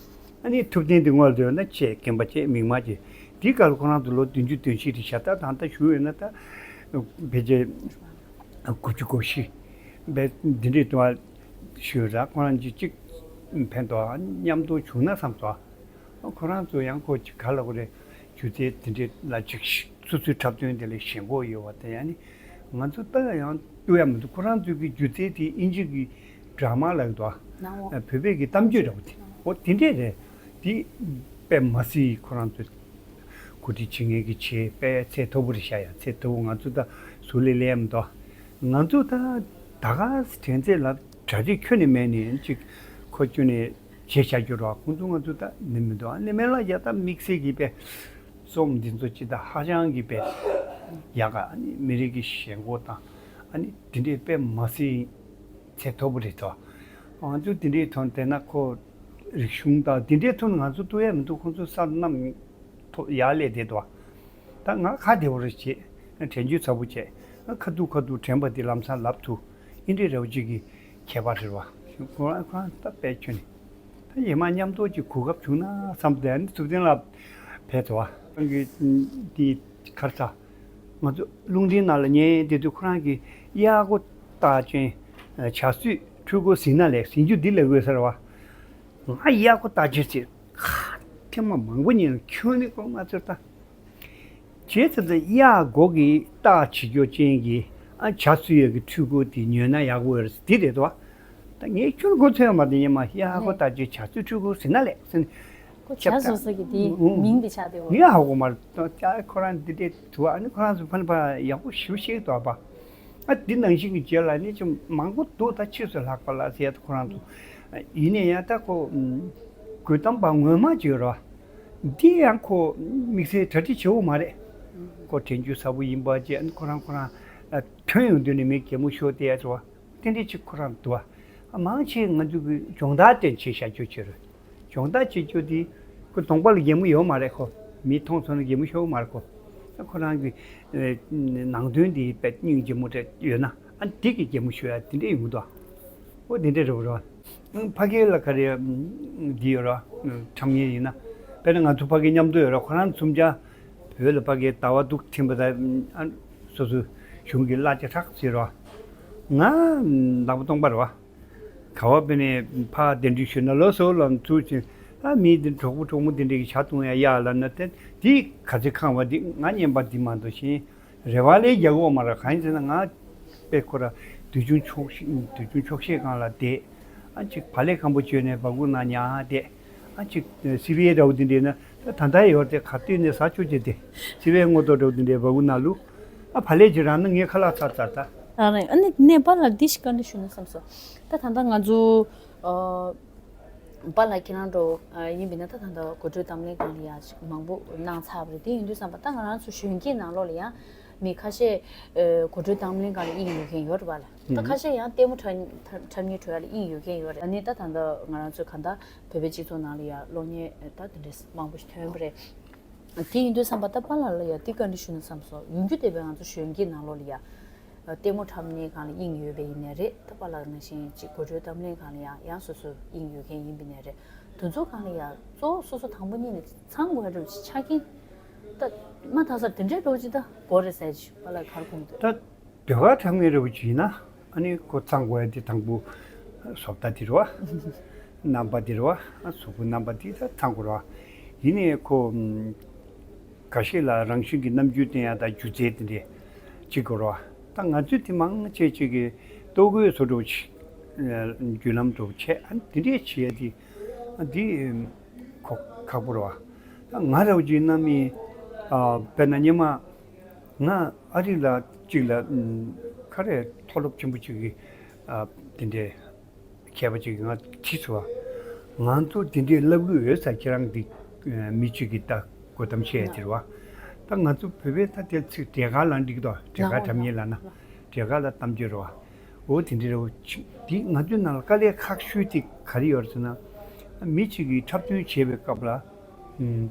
ཨ་ནི་ཐུབ་བསྟན་དེ་སྔོན་ལ་སྡོད་ན་བྱས་རྒན་པ་བྱས་མིག་དམར་བྱས། དེའི་སྐབས་ལ་ཁོ་རང་ཚོ་ལོ་བདུན་ཅུ་དོན་བཞི་རེད་བཞག་ད་ད་ལྟ་ཞུ་ཡོད་ན་ད་ཕལ་ཆེར་དགུ་བཅུ་གོ་བཞི་བས་འདི་འདྲའི་དུ་བ་ཞུ་ར་ཁོ་རང་གཅིག་གཅིག་ཕན་ཐོགས་མཉམ་དུ་བྱུང་ན་བསམ་སོང་། ཁོ་རང་ཚོ་ཡང་ཁོ་ཅིག་ག་ལ་གོ་རེད། སྒྱུ་རྩལ་དེ་འདྲས་ལ་ཅིག་སོ་སོའི་འཁྲབ་སྟོན་དེ་ལ་ཞེན་ཁོག་ཡོད་པ་དེ་ཡང་ནི་ང་ཚོ་ལྟ་ཡང་ལྟོས་ཡ་མི་འདུག་ཁོ་རང་ཚོའི་གི་སྒྱུ་རྩལ་དེ་ཨིན་ཇི་གི་ཌ་ར་མ་ལབ་འདུག་ཨ། བོད་པའི་གི་གཏམ་བརྗོད་འདྲ་པོ་དེ་འོ་དེ་འདྲས་རེད། དེ་དཔེ་མ་སྲིད་ཁོ་རང་ཚོ་གོ་སྒྲིག་བྱེད་མཁན་གི་བྱས་དཔེ་ཚད་མཐོ་པོ་རེད་ཤག་ཡ་ཚད་མཐོ་པོ་ང་ཚོ་ད་ཟུར་ལས་ལས་ཡ་མི་འདུག་ང་ཚོ་ད་ད་ག་དྲན་ཚད་ལ་གྲ་སྒྲིག་ཁྱོན་ནས་མེད་ནས་ཅིག་ཁོ་ཁྱོན་ནས་བྱས་བཞག་རྒྱུ་རོགས། ཁོང་ཚོ་ང་ཚོ་ད་ནི་མི་འདུག་ཨ་ནི་མེ་ལ་ཡ་ད་དམིགས་བསལ་གྱི་དཔེ་རྩོམ་འདི་ཚོ་ཅི་ད་ཧ་ཅང་གི་དཔེ་ཡག་ག་ཨ་ནི་མི་རིགས་ཀྱི་ཞེན་ཁོག་དང་ཨ་ནི་དེ་འདྲའི་དཔེ་མ་སྲིད་ཚད་མཐོ་པོ་རེད་དོ། ང་ཚོ་དེ་འདྲའི་ཐོག་བལྟས་ན་ཁོ་རིག་གཞུང་དང་དེ་འདྲའི་ཐོག་ང་ཚོ་ལྟོས་ཡ་མི་འདུག་ཁོང་ཚོ་སར་བསྣམས་ཐོག་ཡར་སླེབས་བསྡད་དོ། ད་ང་ཁ་བདེ་བོ་རེ་བྱེད། དྲན་རྒྱུ་ཚ་པོ་བྱས། ཁ་ཐུག་ཁ་ཐུག་དྲན་པ་དེ་ལམ་སང་ལབ་ཐུབ། ཨིན་འདྲའི་རེ་བ་ཅིག་གི་ཁྱད་པར་རེད་བ། ཁོ་རང་ཁོ་རང་ད་དཔེ་ཁྱོན་ནས་ ཡེ་མ་མཉམ་དུ་ཅིག་གོ་སྐབས་བྱུང་ན་བསམ་སྟེ། ཨ་ནི་ཐུབ་བསྟན་ལགས་ཕེབས་ཐུབ་པ། ཁོང་གིས་འདི་གར་ས་ང་ཚོ་རླུང་འཕྲིན་ནང་ལ་ཉན་བསྡད་དུས། ཁོ་རང་གིས་གཡག་མགོ་རྟགས་ཅན་བྱ་སུས་འཕྲུལ་འཁོར་ཟིན་ན་ལེགས་ཟེར་རྒྱུ་འདི་ལབ་དགོས་ས་རེད་པ། ང་གཡག་མགོ་རྟགས་ཅན་ཟེར་ཁ་ཐེངས་མ་མང་པོ་ཉན། ཁྱོན་ནས་ཁོ་ང་ཚོར་ལྟ། བྱས་ཙང་ད་གཡག་མགོ་གི་རྟགས་བྱེད་རྒྱུ་ཅན་གྱི་ཨ་བྱ་སུ་ཡོད་ཀྱི་འཕྲུལ་འཁོར་དེ་ཉོས་ན་ཡག་པོ་ཡོད་རེད་ཟེར་དེ་རེད་དོ། ད་ངས་ཁྱོན་གོ་ཚོད་མ་དེ་ཉན་མ། གཡག་མགོ་རྟགས་ཅན་བྱ་སུའི་འཕྲུལ་འཁོར་ཟིན་ན་ལེགས་ཟེར་ནས། ཁོ་བྱ་སུ་ཟེར་གི་དེའི་ཨུ་ཨུ་མིང་དེ་ཆགས་བསྡད་ཡོད། ངས་ཧ་གོ་མ་རེད། ད་ཁོ་རང་འདི་འདྲས་དུ་བ། ཨ་ནི་ཁོ་རང་ཚོ་ཕན་པ་ཡག་པོ་ཞེ་པོ་ཤེས་འདུག་པ། ཨ་འདི་ནང་བཞིན་གྱི་རྗེས་ལ་ནི་ཅུང་མང་པོ་འདུག་ད་ཕྱིས་སུ་ལྷག་པ་ལ་ཟེར་ཡ་ད་ཁོ་རང་ཚོ། ཡིན་ནའི་ཡང་ད་ཁོ་དགོད་གཏམ་པ་ངོ་མ་བརྗོད་རོགས། འདི་ཡང་ཁོ་དམིགས་བསལ་གྲ་སྒྲིག་བྱེད་འོ་མ་རེད། ཁོ་དྲན་རྒྱུ་ཟབ་པོ་ཡིན་པ་བཅས། ཁོ་རང་ཁོ་རང་ཐོན་ཡོང་དུས་ནས་མི་གད་མོ་ཤོར་བསྡད་ཡ་ཚོ་བ། དེ་འདྲའི་ཅིག་ཁོ་རང་འདུག་བ། མང་ཆེ་ང་ཚོ་གི་སྦྱོང་བརྡར་སྟེར་བྱས་བཞག་རྒྱུ་བྱེད་རེད། སྦྱོང་བརྡར་བྱེད་རྒྱུ་དེ་ཁོ་གདོང་པ་ལ་གད་མོ་ཡོད་མ་རེད། ཁོ་མི་མཐོང་སོང་ན་གད་མོ་ཤོར་མ་རེད་ཁོ། ཁོ་རང་གི་ནང་དོན་དེ་དཔེ་སྙིང་རྗེ་མོ་རེད་ཡོད་ན། ཨ་འདི་གི་གད་མོ་ཤོར་ཡ་དེ་འདྲ་ཡོང་གི་འདུག་བ། འོ་དེ་འདྲ་རེད་པ། རོ། ཕ་གི་ལ་ག་རེ་འདི་ཡོད་ར། འཁྲབ་མཁན་ཡིན་ན། དཔེར་ན་ང་ཚོ་ཕ་གི་མཉམ་དུ་ཡོད་ར། ཁོ་རང་ཚོ་མཇལ། བོད་ལ་ཕ་གི་ཟླ་བ་དྲུག་ཐིམ་པ་ད། ཨ་སོ་སོའི་གཞུང་གི་གླ་ཆ་ཧྲག་ཟེར་ར། ང་ནག་པོ་སྟོང་པ་རེད་པ། ག་བ་དཔེ་ནས་ཕར་གདན་འདྲེན་ཞུས་ན་ལོ་སོ་ལ་ཚུར་ཕྱིན། ཨ་མི་འདི་གྲོགས་པོ་གྲོགས་མོ་འདི་འདྲས་ཀྱི་ཇ་འཐུང་ཡ་ཡག་ལབ་ན། དེ་འདི་ག་ཚོད་ཁང་བ་འདི་ང་རྔན་པ་འདི་མ་གཏོགས་གཞན་རེ་བ་ལས་རྒྱག་གི་ཡོད་མ་རེད། གང་ཡིན་ཟེར་ན་ང་དཔེ་ཁོ་ར་དུས་ཆུང་ཆོག་ཤེས་དུས་ཆུང་ཆོག་ཤེས་སྒང་ལ་བསྡད། ཨ་ཅིག་བག་ལེབ་སྐམ་པོ་བཅོས་ནས་སྦ་ཁུག་ནང་ཉར་བསྡད། ཨ་ཅིག་སི་བི་ཨེ་འདྲ་བོ་འདི་འདྲས་ན་ད་ད་ལྟ་ཡོད་དེ་ག་དུས་ནས་ཟ་ཆོག་ཅེས་དེ། སི་བི་ཨེ་སྔོ་ཏོག་འདྲ་བོ་འདི་འདྲས་སྦ་ཁུག་ནང་བླུགས། ཨ་བག་ལེབ་ཅིག་རག་ན་ངའི་ཁ་ལག་ཚར་ཚར་ད། ཨ་རེད། ཨ་ནི་ནས་པཱ་ལགས་འདི་ཞིག་བཀའ་འདྲི་ཞུ་ན་བསམ་སོང་། ད་ད་ལྟ་ང་ཚོ་ཨ་པཱ་ལགས་ཁྱེད་རང་འདྲ་ཡིན་པས་ན། ད་ད་ལྟ་གོ་སྒྲིག་དམ་ལེན་སྒང་ལ་ཡ་མང་པོ་གནང་ཚར་བ་རེད། དེ་ཡིན་དུས་ཙམ་པ་ད་ང་རང་ཚོ་གཞོན་སྐྱེས་ནང་ལོགས་ལ་ཡང་མི་ཁ་ཤས་ཨ་གོ་སྒྲིག་དམ་ལེན་སྒང་ལ་དབྱིངས་ཡོད་མཁན་ཡོད་རེད་པ་ལགས། ད་ཁ་ཤས་ཡང་ལྟད་མོ་འཁྲབ་འཁྲབ་མཁན་འགྲོ་ཡ་ལ་དབྱིངས་ཡོད་མཁན་ཡོད་རེད། ཨ་ནི་ད་ད་ལྟ་ང་རང་ཚོ་གང་ལྟར་བོད་པའི་སྤྱི་ཚོགས་ནང་ལ་ཡ་གློག་བརྙན་ད་དེ་འདྲས་མང་པོ་ཞིག་ཐོན་པ་རེད། དེ་ཡིན་དུས་ཙམ་པ་ད་པཱ་ལགས་ལ་ཡ་འདི་བཀའ་འདྲི་ཞུ་ན་བསམ་སོང་། ཡོང་རྒྱུ་བསྡད་པའི་ང་ཚོ་གཞོན་སྐྱེས་ནང་ལོགས་ལ་ཡ་ལྟད་མོ་འཁྲབ་མཁན་སྒང་ལ་དབྱིངས་ཡོད་པ་ཡིན་ནའི་རེད། ད་པཱ་ལགས་ནང་བཞིན་ཅིག་གོ་སྒྲིག་དམ་ལེན་སྒང་ལ་ཡ་ཡང་སོ་སོ་དབྱིངས་ཡོད་མཁན་ཡིན་པ་ཡིན་ནའི་རེད། དེ་ཚོ་སྒང་ལ་ཡ་གཙོ་བོ་སོ་སོ་དང་པོ་ཉིད་ནས་ཚང་དགོས་ཡ་འདྲ་བོ་ཅིག་ཆགས་ཀྱིན། ད་མ་མཐའ་ས་དེ་འདྲའི་འདྲ་བོ་ཅིག་ད་དགོས་རེད་ཟེར་ཅིག་པཱ་ལགས་ག་རེ་དགོངས་འདུག་ད་ཟློས་གར་འཁྲབ་མཁན་འདྲ་བོ་ཅིག་ཡིན་ན། ཨ་ནི་ཁོ་ཚང་དགོས་ཡ་དེ་དང་པོ་བཟོ་ལྟ་དེ་རེད་པ། རྣམ་པ་དེ་རེད་པ། གཟུགས་པོ་རྣམ་པ་དེ་ད་ཚང་དགོས་རེད་པ། ཡིན་ནའི་ཁོ་འགའ་ཤས་ལ་རང་བཞིན་གྱི་རྣམ་འགྱུར་བསྟན་ཡ་དང་སྒྱུ་རྩལ་དེ་འདྲས་ཅིག་དགོས་རེད་པ། ད་ང་ཚོས་དེ་མང་ཆེ་ཅིག་གིས་ལྟོ་གོས་བཟོ་འདྲ་བོ་ཅིག་བརྒྱུད་ལམ་འདྲ་བོ་བྱས། ཨ་ནི་དེ་འདྲས་བྱེད་ཡ་དེ། ཨ་འདི་ཁོ་ཁག་པོ་རེད་པ། ད་ང་འདྲ་བོ་ཅིག་ཡིན་ན་མི་ཨ་དཔེར་ན་སྔོན་མ། ང་ཨ་རི་ལ་གཅིག་ལ་ཨམ་ག་རེ་མཐོ་སློབ་ཆེན་པོ་གཅིག་གི་ཨ་དེ་འདྲའི་མཁས་པ་གཅིག་གིས་ང་དྲིས་སོང་བ། ང་ཚོ་དེ་འདྲའི་བསླབ་ཀྱི་ཡོད་ས། ཁྱེད་རང་འདི་ཨ་མི་གཅིག་གིས་ད་དགོད་གཏམ་བཤད་ཡ་དེ་རེད་པ། ད་ང་ཚོ་བོད་པའི་ད་དེ་ཚིག་འབྲས་དཀར་ལབ་འགྲིག་གི་འདུག་འབྲས་དཀར་འཁྲབ་མཁན་ལབ་ན། འབྲས་དཀར་ལ་གཏམ་རྒྱུད་རེད་པ། འོ་དེ་འདྲའི་རེད་པ། འདི་ང་ཚོའི་ནང་ལ་དཀའ་ལས་ཁག་ཤོས་དེ་ག་རེ་ཡོད་རེད་ཟེར་ན། མི་གཅིག་གིས་འཁྲབ་སྟོན་བྱེད་པའི་སྐབས་ལ། ཨམ།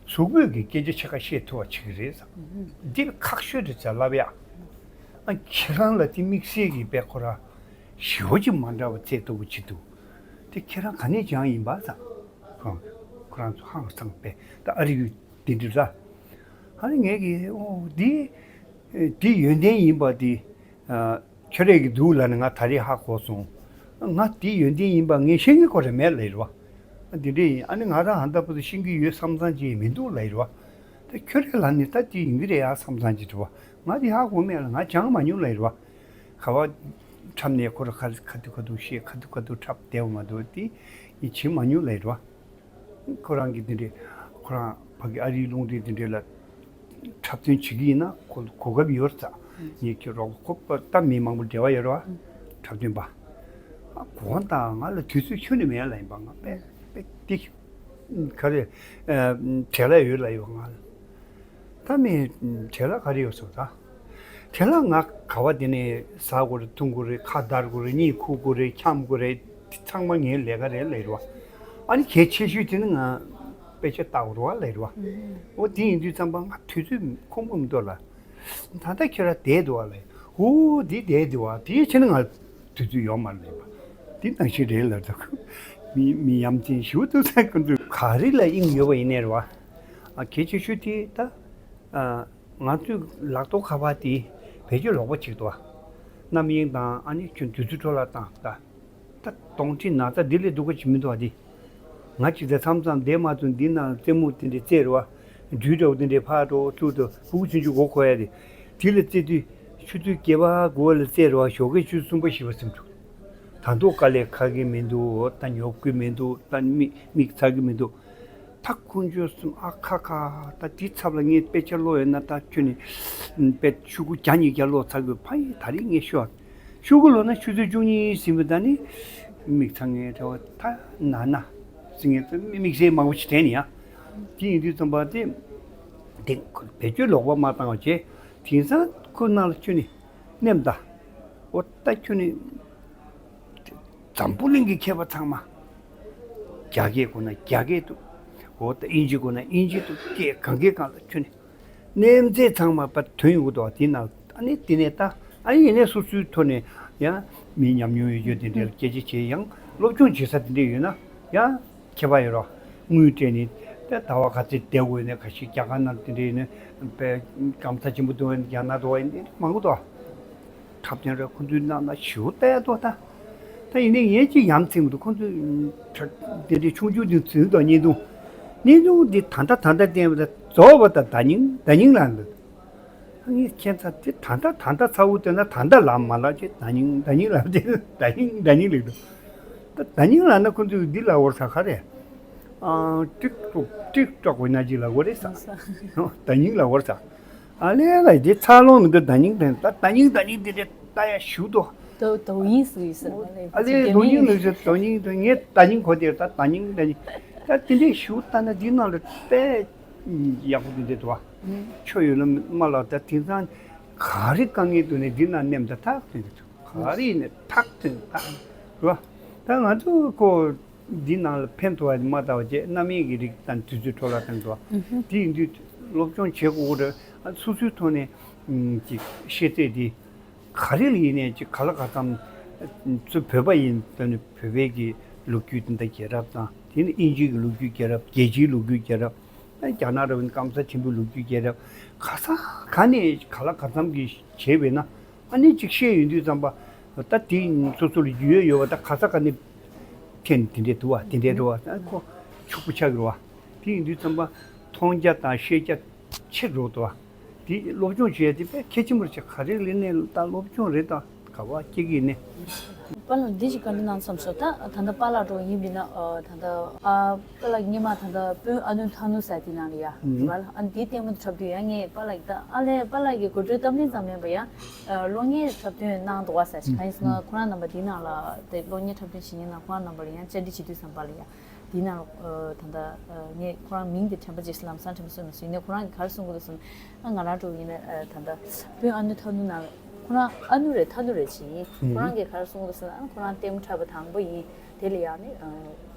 གཟུགས་པོས་ཀྱི་སྐད་ཆ་ཕྱེད་ཀ་བཤད་ཐུབ་པ་བྱེད་ཀྱི་རེད་བསམ། འདི་ཁག་ཤོས་རེད་ཟེར་ལབ་ཡ། ཨ་ཁྱེད་རང་ལ་དེ་དམིགས་བསལ་གྱི་དཔེ་ཁོ་ར་ཞེ་པོ་ཅིག་མ་འདྲ་བ་བཙལ་ཐུབ་པ་བྱེད་འདུག་དེ་ཁྱེད་རང་ག་ནས་སྦྱངས་ཡིན་པ་བསམ། ཁོ་ཁོ་རང་ཚོ་ཧང་སངས་པས། ད་ཨ་རི་ཡུལ་དེ་འདྲ་ར། ཨ་ནི་ངས་ཀྱིས་ཨོ་འདི་འདི་ཡོན་ཏན་ཡིན་པ་འདི། ཨ། ཁྱོད་རང་གིས་འདུག་ལབ་ནས་ང་ད་རེས་ཧ་གོ་སོང་། ང་དེའི་ཡོན་ཏན་ཡིན་པ་ངས་ཤེས་མཁན་ཁོ་རང་མེད་ལབ་ཡོད་རེད་པ། འདི་འདྲ་ཡིན། ཨ་ནི་ང་རང་ཧ་ད་པོ་དེ་ཤེས་ཀྱི་ཡོད་བསམ་བསམ་ཅིག་མི་འདུག་ལབ་ཡོད་རེད་པ། ད་ཁྱོད་རང་ལབ་ནས་ད་དེ་ཡིན་གྱི་རེད་ཡ་བསམ་བསམ་ཅིག་རེད་པ། ང་དེ་ཧ་གོ་མེད་ལ། ང་སྦྱངས་མ་མྱོང་ལབ་ཡོད་རེད་པ། ག་བ་འཁྲབ་ནས་ཁོ་རང་ཁ་ཁ་ཐུག་ཁ་ཐུག་བཤད། ཁ་ཐུག་ཁ་ཐུག་འཁྲབ་བསྡད་པ་མ་གཏོགས་དེ་ཡིན་བྱེད་མ་མྱོང་ལབ་ཡོད་རེད་པ། ཁོ་རང་གིས་འདི་འདྲའི་ཁོ་རང་ཕ་གི་ཨ་རིའི་རླུང་འཕྲིན་འདི་འདྲའི་ལ་འཁྲབ་སྟོན་བྱེད་ཀྱི་ཡིན་ན་ཁོ་གོ་སྐབས་ཡོད་ཙང་། ངས་ཁྱོད་རོགས་ཁོ་པ་ལྟ་མི་མང་པོ་འབྲེལ་བ་ཡོད་རེད་པ། འཁྲབ་སྟོན་པ། ཨ་གོང་དང་ང་ལ་དུས་ཚོད་ཁྱོན་ནས་མེད་ལབ་ཡིན་པ། ང་དཔེ་དཔེ་འདི་ག་རེ་བྲེལ་བ་ཡོད་ལབ་ཡོད་ང་ལ། ད་མི་བྲེལ་བ་ག་རེ་ཡོད་སོང་ད། བྲེལ་བ་ང་ག་བ་དེ་ནས་ཟ་དགོས་རེད། འཐུང་དགོས་རེད། ཁ་བརྡར་དགོས་རེད། གཉིད་ཁུག་དགོས་རེད། འཁྱམ་དགོས་རེད། དེ་ཚང་མ་ངའི་ལས་ཀ་རེད་ལབ་ཡོད་རེད་པ། ཨ་ནི་གལ་ཆེ་ཤོས་དེ་ནི་ང་དཔེ་ཆ་ལྟ་དགོས་རེད་པ་ལབ་ཡོད་རེད་པ། འོ་དེ་ཡིན་དུས་ཙམ་པ་ང་དུས་ཚོད་ཁོམ་གྱི་མི་འདུག་ལབ། ད་ལྟ་ཁྱོད་རང་བསྡད་འདུག་པ་ལབ། འོ་འདི་བསྡད་འདུག་པ། དེའི་ཕྱིར་ང་དུས་ཚོད་ཡོད་མ་རེད་ལབ་པ། འདི་ནང་བཞིན་རེད་ལབ། ད་ཁོ་ མི་མི་ཡ་མཚན་ཞིག་འདུག་ས། ཁོ་ཚོས་ག་རེ་ལ་དབྱིངས་ཡོད་པ་ཡིན་ནའི་རེད་བ། ཨ་གལ་ཆེ་ཤོས་དེ་ད་ཨ་ང་ཚོའི་ལག་ཐོག་ཁ་པར་དེ་བེད་སྤྱོད་ལོག་པ་ཅིག་འདུག་བ། རྣམ་གཡེང་དང་ཨ་ནི་ཁྱོད་དུས་ཚོད་འཕྲོ་བརླག་བཏང་ད། ད་གདོན་འདྲེ་ན་ཚ་འདི་ལས་སྡུག་པ་ཅིག་མི་འདུག་བ་དེ། ང་ཅིག་ད་མཚམས་མཚམས་བསྡད་མ་ཐུབ། འདི་ནང་རྩེད་མོ་དེ་འདྲའི་རྩེད་རེད་བ། འགྲུལ་འདྲ་བོ་དེ་འདྲའི་ཕར་འགྲོ་ཚུར་འགྲོ་ཕྲུ་གུ་ཆུང་ཆུང་མགོ་འཁོར་ཡ་དེ། དེ་ལ་རྩེད་དུས་ཆུ་ཚོད་བརྒྱད་པ་དགུ་པ་ལ་རྩེད་རེད་བ། ཞོགས་ཀས་ཆུ་ཚོད་གསུམ་པ་བཞི་པ་ཙམ་འགྲོ། ད་དུང་དཀའ་ལས་ཁག་གི་མི་འདུག་ད་ཉོབ་ཀྱི་མི་འདུག་ད་མིག་མིག་ཚ་གི་མི་འདུག་ད་ཁོང་ཚོ་གསུམ་ཨ་ཁ་ཁ། ད་དེ་ཚབ་ལ་ངས་དཔེ་ཆ་ཀློག་ཡོད་ན་ད་ཁྱོད་ནི་དཔེ་ཤོག་གུ་བརྒྱ་ཉིས་བརྒྱ་ཀློག་ཚར་དགོས། ཕ་ཡི་ད་རེས་ངས་ཤོག་ཤོག་གུ་ཀློག་ན་ཆུ་ཚོད་བཅུ་གཉིས་ཟིན་པ་ད་ནི་མིག་ཚ་ངས་རེ་བ་ད་ན་ན་ཟིན་ངས་ད་མིག་ཟས་མང་པོ་ཞིག་དྲན་ནི་ཡ། དེ་ཡིན་དུས་ཙམ་པ་དེ་དེ་བེད་སྤྱོད་ལོག་པ་མ་བཏང་བ་བྱས། དེང་སང་ཁོ་ནང་ལ་ཁྱོད་ནི་མནན་ད། འོ་ད་ཁྱོད་ནི་འཛམ་བུ་གླིང་གི་མཁས་པ་ཚང་མ། རྒྱ་སྐད་གོ་ན་རྒྱ་སྐད་འདུག་འོ་ད་དབྱིན་ཇི་གོ་ན་དབྱིན་ཇི་འདུག་སྐད་གང་གའི་སྒང་ལ་ཁྱོད་ནི་མནན་རྫས་ཚང་མ་པ་ཐོན་ཡོང་གི་འདུག་དེ་ན་ཨ་ནི་དེ་ནས་ད་ཨ་ནི་ཡིན་ནའི་སོ་སོའི་ཐོག་ནས་ཡང་མི་ཉམས་མྱོང་ཡོད་རྒྱུ་དེ་འདྲའི་སྐད་ཆ་བྱས། ཡང་སློབ་སྦྱོང་བྱེད་ས་དེ་འདྲ་ཡོད་ན་ཡང་ཁྱད་པར་ཡོད་རོགས། དངུལ་སྤྲད་ནས་ད་ཟླ་བ་ག་ཚོད་བསྡད་དགོས་ནས་ག་ཤེད་རྒྱ་གར་ནང་དེ་འདྲ་ཡིན་ན་དཔེ་སྐམ་ས་ཆེན་པོ་འདུག་རྒྱ་ནག་འདུག་བ་ཡིན་ནའི་མང་པོ་འདུག་འཁྲབ་སྟོན་རེ་ཁོང་ཚོའི་ནང་ན་ཞུ་བལྟ་ཡ་འདུག་ད་ད་ཡིན་ནའི་ངས་ཅིག་ཡ་མཚན་མི་འདུག་ཁོང་ཚོས་དེ་འདྲའི་ཆུང་ཆུང་དེ་ཚུལ་དང་བརྙན་ཐུང་བརྙན་ཐུང་འདི་ད་ལྟ་ད་ལྟ་བསྟན་པ་ད་རྫོགས་པ་ད་ད་ཉིང་ད་ཉིང་ལ་འདུག་ངས་ཁྱད་མཚར་དེ་ད་ལྟ་ད་ལྟ་ཚ་བོ་དེ་ན་ད་ལྟ་ལབ་མ་ལབ་ཅེས་ད་ཉིང་ད་ཉིང་ལབ་དེ་ད་ཉིང་ད་ཉིང་ལེགས་འདུག་ད་ད་ཉིང་ལབ་ན་ཁོ་ཚོས་འདི་ལབ་འོར་ས་ག་རེད། ཨང་ཀྲིག་ཀྲོག་ཀྲིག་ཀྲོག་འོ་ན་ཅིག་ལབ་དགོས་རེད་ས། ད་ཉིང་ལབ་འོར་ས། ཨ་ལས་ལ་དེ་ཚ་ལོང་མི་འདུག་ད་ཉིང་དེ་ད་ད་ཉིང་ད་ཉིང་དེ་དེ་ད་ཡ་ཞུ་དོ། དོ་དོ་ཡིན་སུ་ཡིན་སུ་ཨ་ལས་དོ་ཉིང་ལབ་ཤེས་དོ་ཉིང་དོ་ངས་ད་ཉིང་གོ་དེ་ད་ད་ཉིང་ད་ཉིང་ད་དེ་འདྲས་ཞུ་ད་ན་འདི་ནང་ལ་དཔེ། ཡག་པོ་དེ་འདྲ་འདུག་བ། ཆོས་ཡོད་ལ་མ་ལ་ད་དེང་སང་ག་རེ་དཀའ་ངལ་འདུག་ནས་འདི་ན་མནན་ད་ཐག་ཐོན་གི་འདུག་ག་རེ་ཡིན་ནས་ཐག་ཐོན་ཐག་རེད་བ། ད་ང་ཚོ་ཁོ་འདི་ནང་ལ་ཕན་ཐོགས་པ་མ་ལྟ་བ་བྱས་རྣམ་གཡེང་གི་རིགས་དང་དུས་ཚོད་འཕྲོ་བརླག་བཏང་འདུག་བ། དེ་ཡིན་དུས་སློབ་སྦྱོང་བྱེད་དགོས་རེད། སོ་སོའི་ཐོག་ནས་ཅིག་ཤེས་ཚད་དེ། ག་རེ་ལ་ཡིན་ནའི་ཅིག་ག་ལ་ག་ཙམ། ཚུར་བོད་པ་ཡིན་ད་ནི་བོད་པའི་གི་ལོ་རྒྱུས་དེ་འདྲ་རྒྱལ་རབས་དང་དེ་ནི་དབྱིན་ཇིའི་གི་ལོ་རྒྱུས་རྒྱལ་རབས་རྒྱལ་སྤྱིའི་ལོ་རྒྱུས་རྒྱལ་རབས། རྒྱ་ནག་ར་བ་ནི་སྐམ་ས་ཆེན་པོའི་ལོ་རྒྱུས་རྒྱལ་རབས། ག་ས་ག་ནས་ག་ལ་ག་ཙམ་གི་བྱས་པས་ན་ཨ་ནི་ཅིག་ཤེས་ཡོང་དུས་ཙམ་པ་ད་དེ་སོ་སོ་ལ་རྒྱུས་ཡོད་ཡོད་པ་ད་ག་ས་ག་ནས་ཁྱེད་དེ་འདྲས་འདུག་བ་དེ་འདྲས་འགྲོ་བ་ཁོ་ཕྱུག་པོ་ཆགས་ཀྱི་རེད་བ། དེ་ཡིན་དུས་ཙམ་པ་མཐོང་རྒྱ་དང་ཤེས་རྒྱ་ཆེ་འགྲོ་འདུག་བ། དེ་སློབ་སྦྱོང་བྱེད་ཡ་དེ་དཔེ་གལ་ཆེན་པོ་རེད། ཁ་རེ་ལེན་ནས་ད་སློབ་སྦྱོང་རེད་ད་ག་བ་སྐྱེ་གི་ནས། པཱ་ལགས་འདི་ཞིག་བཀའ་འདྲི་གནང་བསམ་སོང་། ད་ད་ལྟ་པཱ་ལགས་འགྲོ་ཡིན་པས་ན་ད་ལྟ་ཨ་པཱ་ལགས་སྔོན་མ་ད་ལྟ་དཔོན་ཨ་ནུ་ཐ་ནུ་ཟེར་དེ་ནང་ལ་ཡ་རེད་པཱ་ལགས། ཨ་འདིའི་ལྟད་མོ་དེ་འཁྲབ་དུས་ཡ་ངས་པཱ་ལགས་ད་ཨ་ལས་པཱ་ལགས་ཀྱི་དགོད་བྲོའི་གཏམ་གླེང་ཙམ་མིན་པ་ཡ་གློག་བརྙན་འཁྲབ་སྟོན་གནང་འདུག་བ་ཟེར་ཞིག་གང་ཡིན་ཟེར་ན་ཁོ་རང་རྣམ་པ་དེ་ནང་ལ་དེ་གློག་བརྙན་འཁྲབ་སྟོན་བྱེད་མཁན་ནང་ཁོ་རང་རྣམ་པ་ལ་ཡང་བཅར་འདྲི་བྱེད་དུས་ཙམ་པ་ལ་ཡ། དེའི་ནང་ལ་ད་ལྟ་ངས་ཁོ་རང་མིང་དེ་དྲན་པ་ཅིག་ལམ་སང་དྲན་པ་སོང་མ་སོང་ཡིན་ནའི་ཁོ་རང་གིས་ག་རེ་གསུང་གི་འདུག་ཟེར་ན། ཨ་ང་རང་འགྲོ་ཡིན་ན་ད་ལྟ་དཔོན་ཨ་ནུ་ཐ་ནུ་ནང་ཁོ་རང་ཨ་ནུ་རེད་ཐ་ནུ་རེད་ཅིག་ཡིན། ཁོ་རང་གིས་ག་རེ་གསུང་གི་འདུག་ཟེར་ན་ཨ་ཁོ་རང་ལྟད་མོ་འཁྲབ་པ་དང་པོ་ཡིན། དེ་ལ་ཡང་ནི་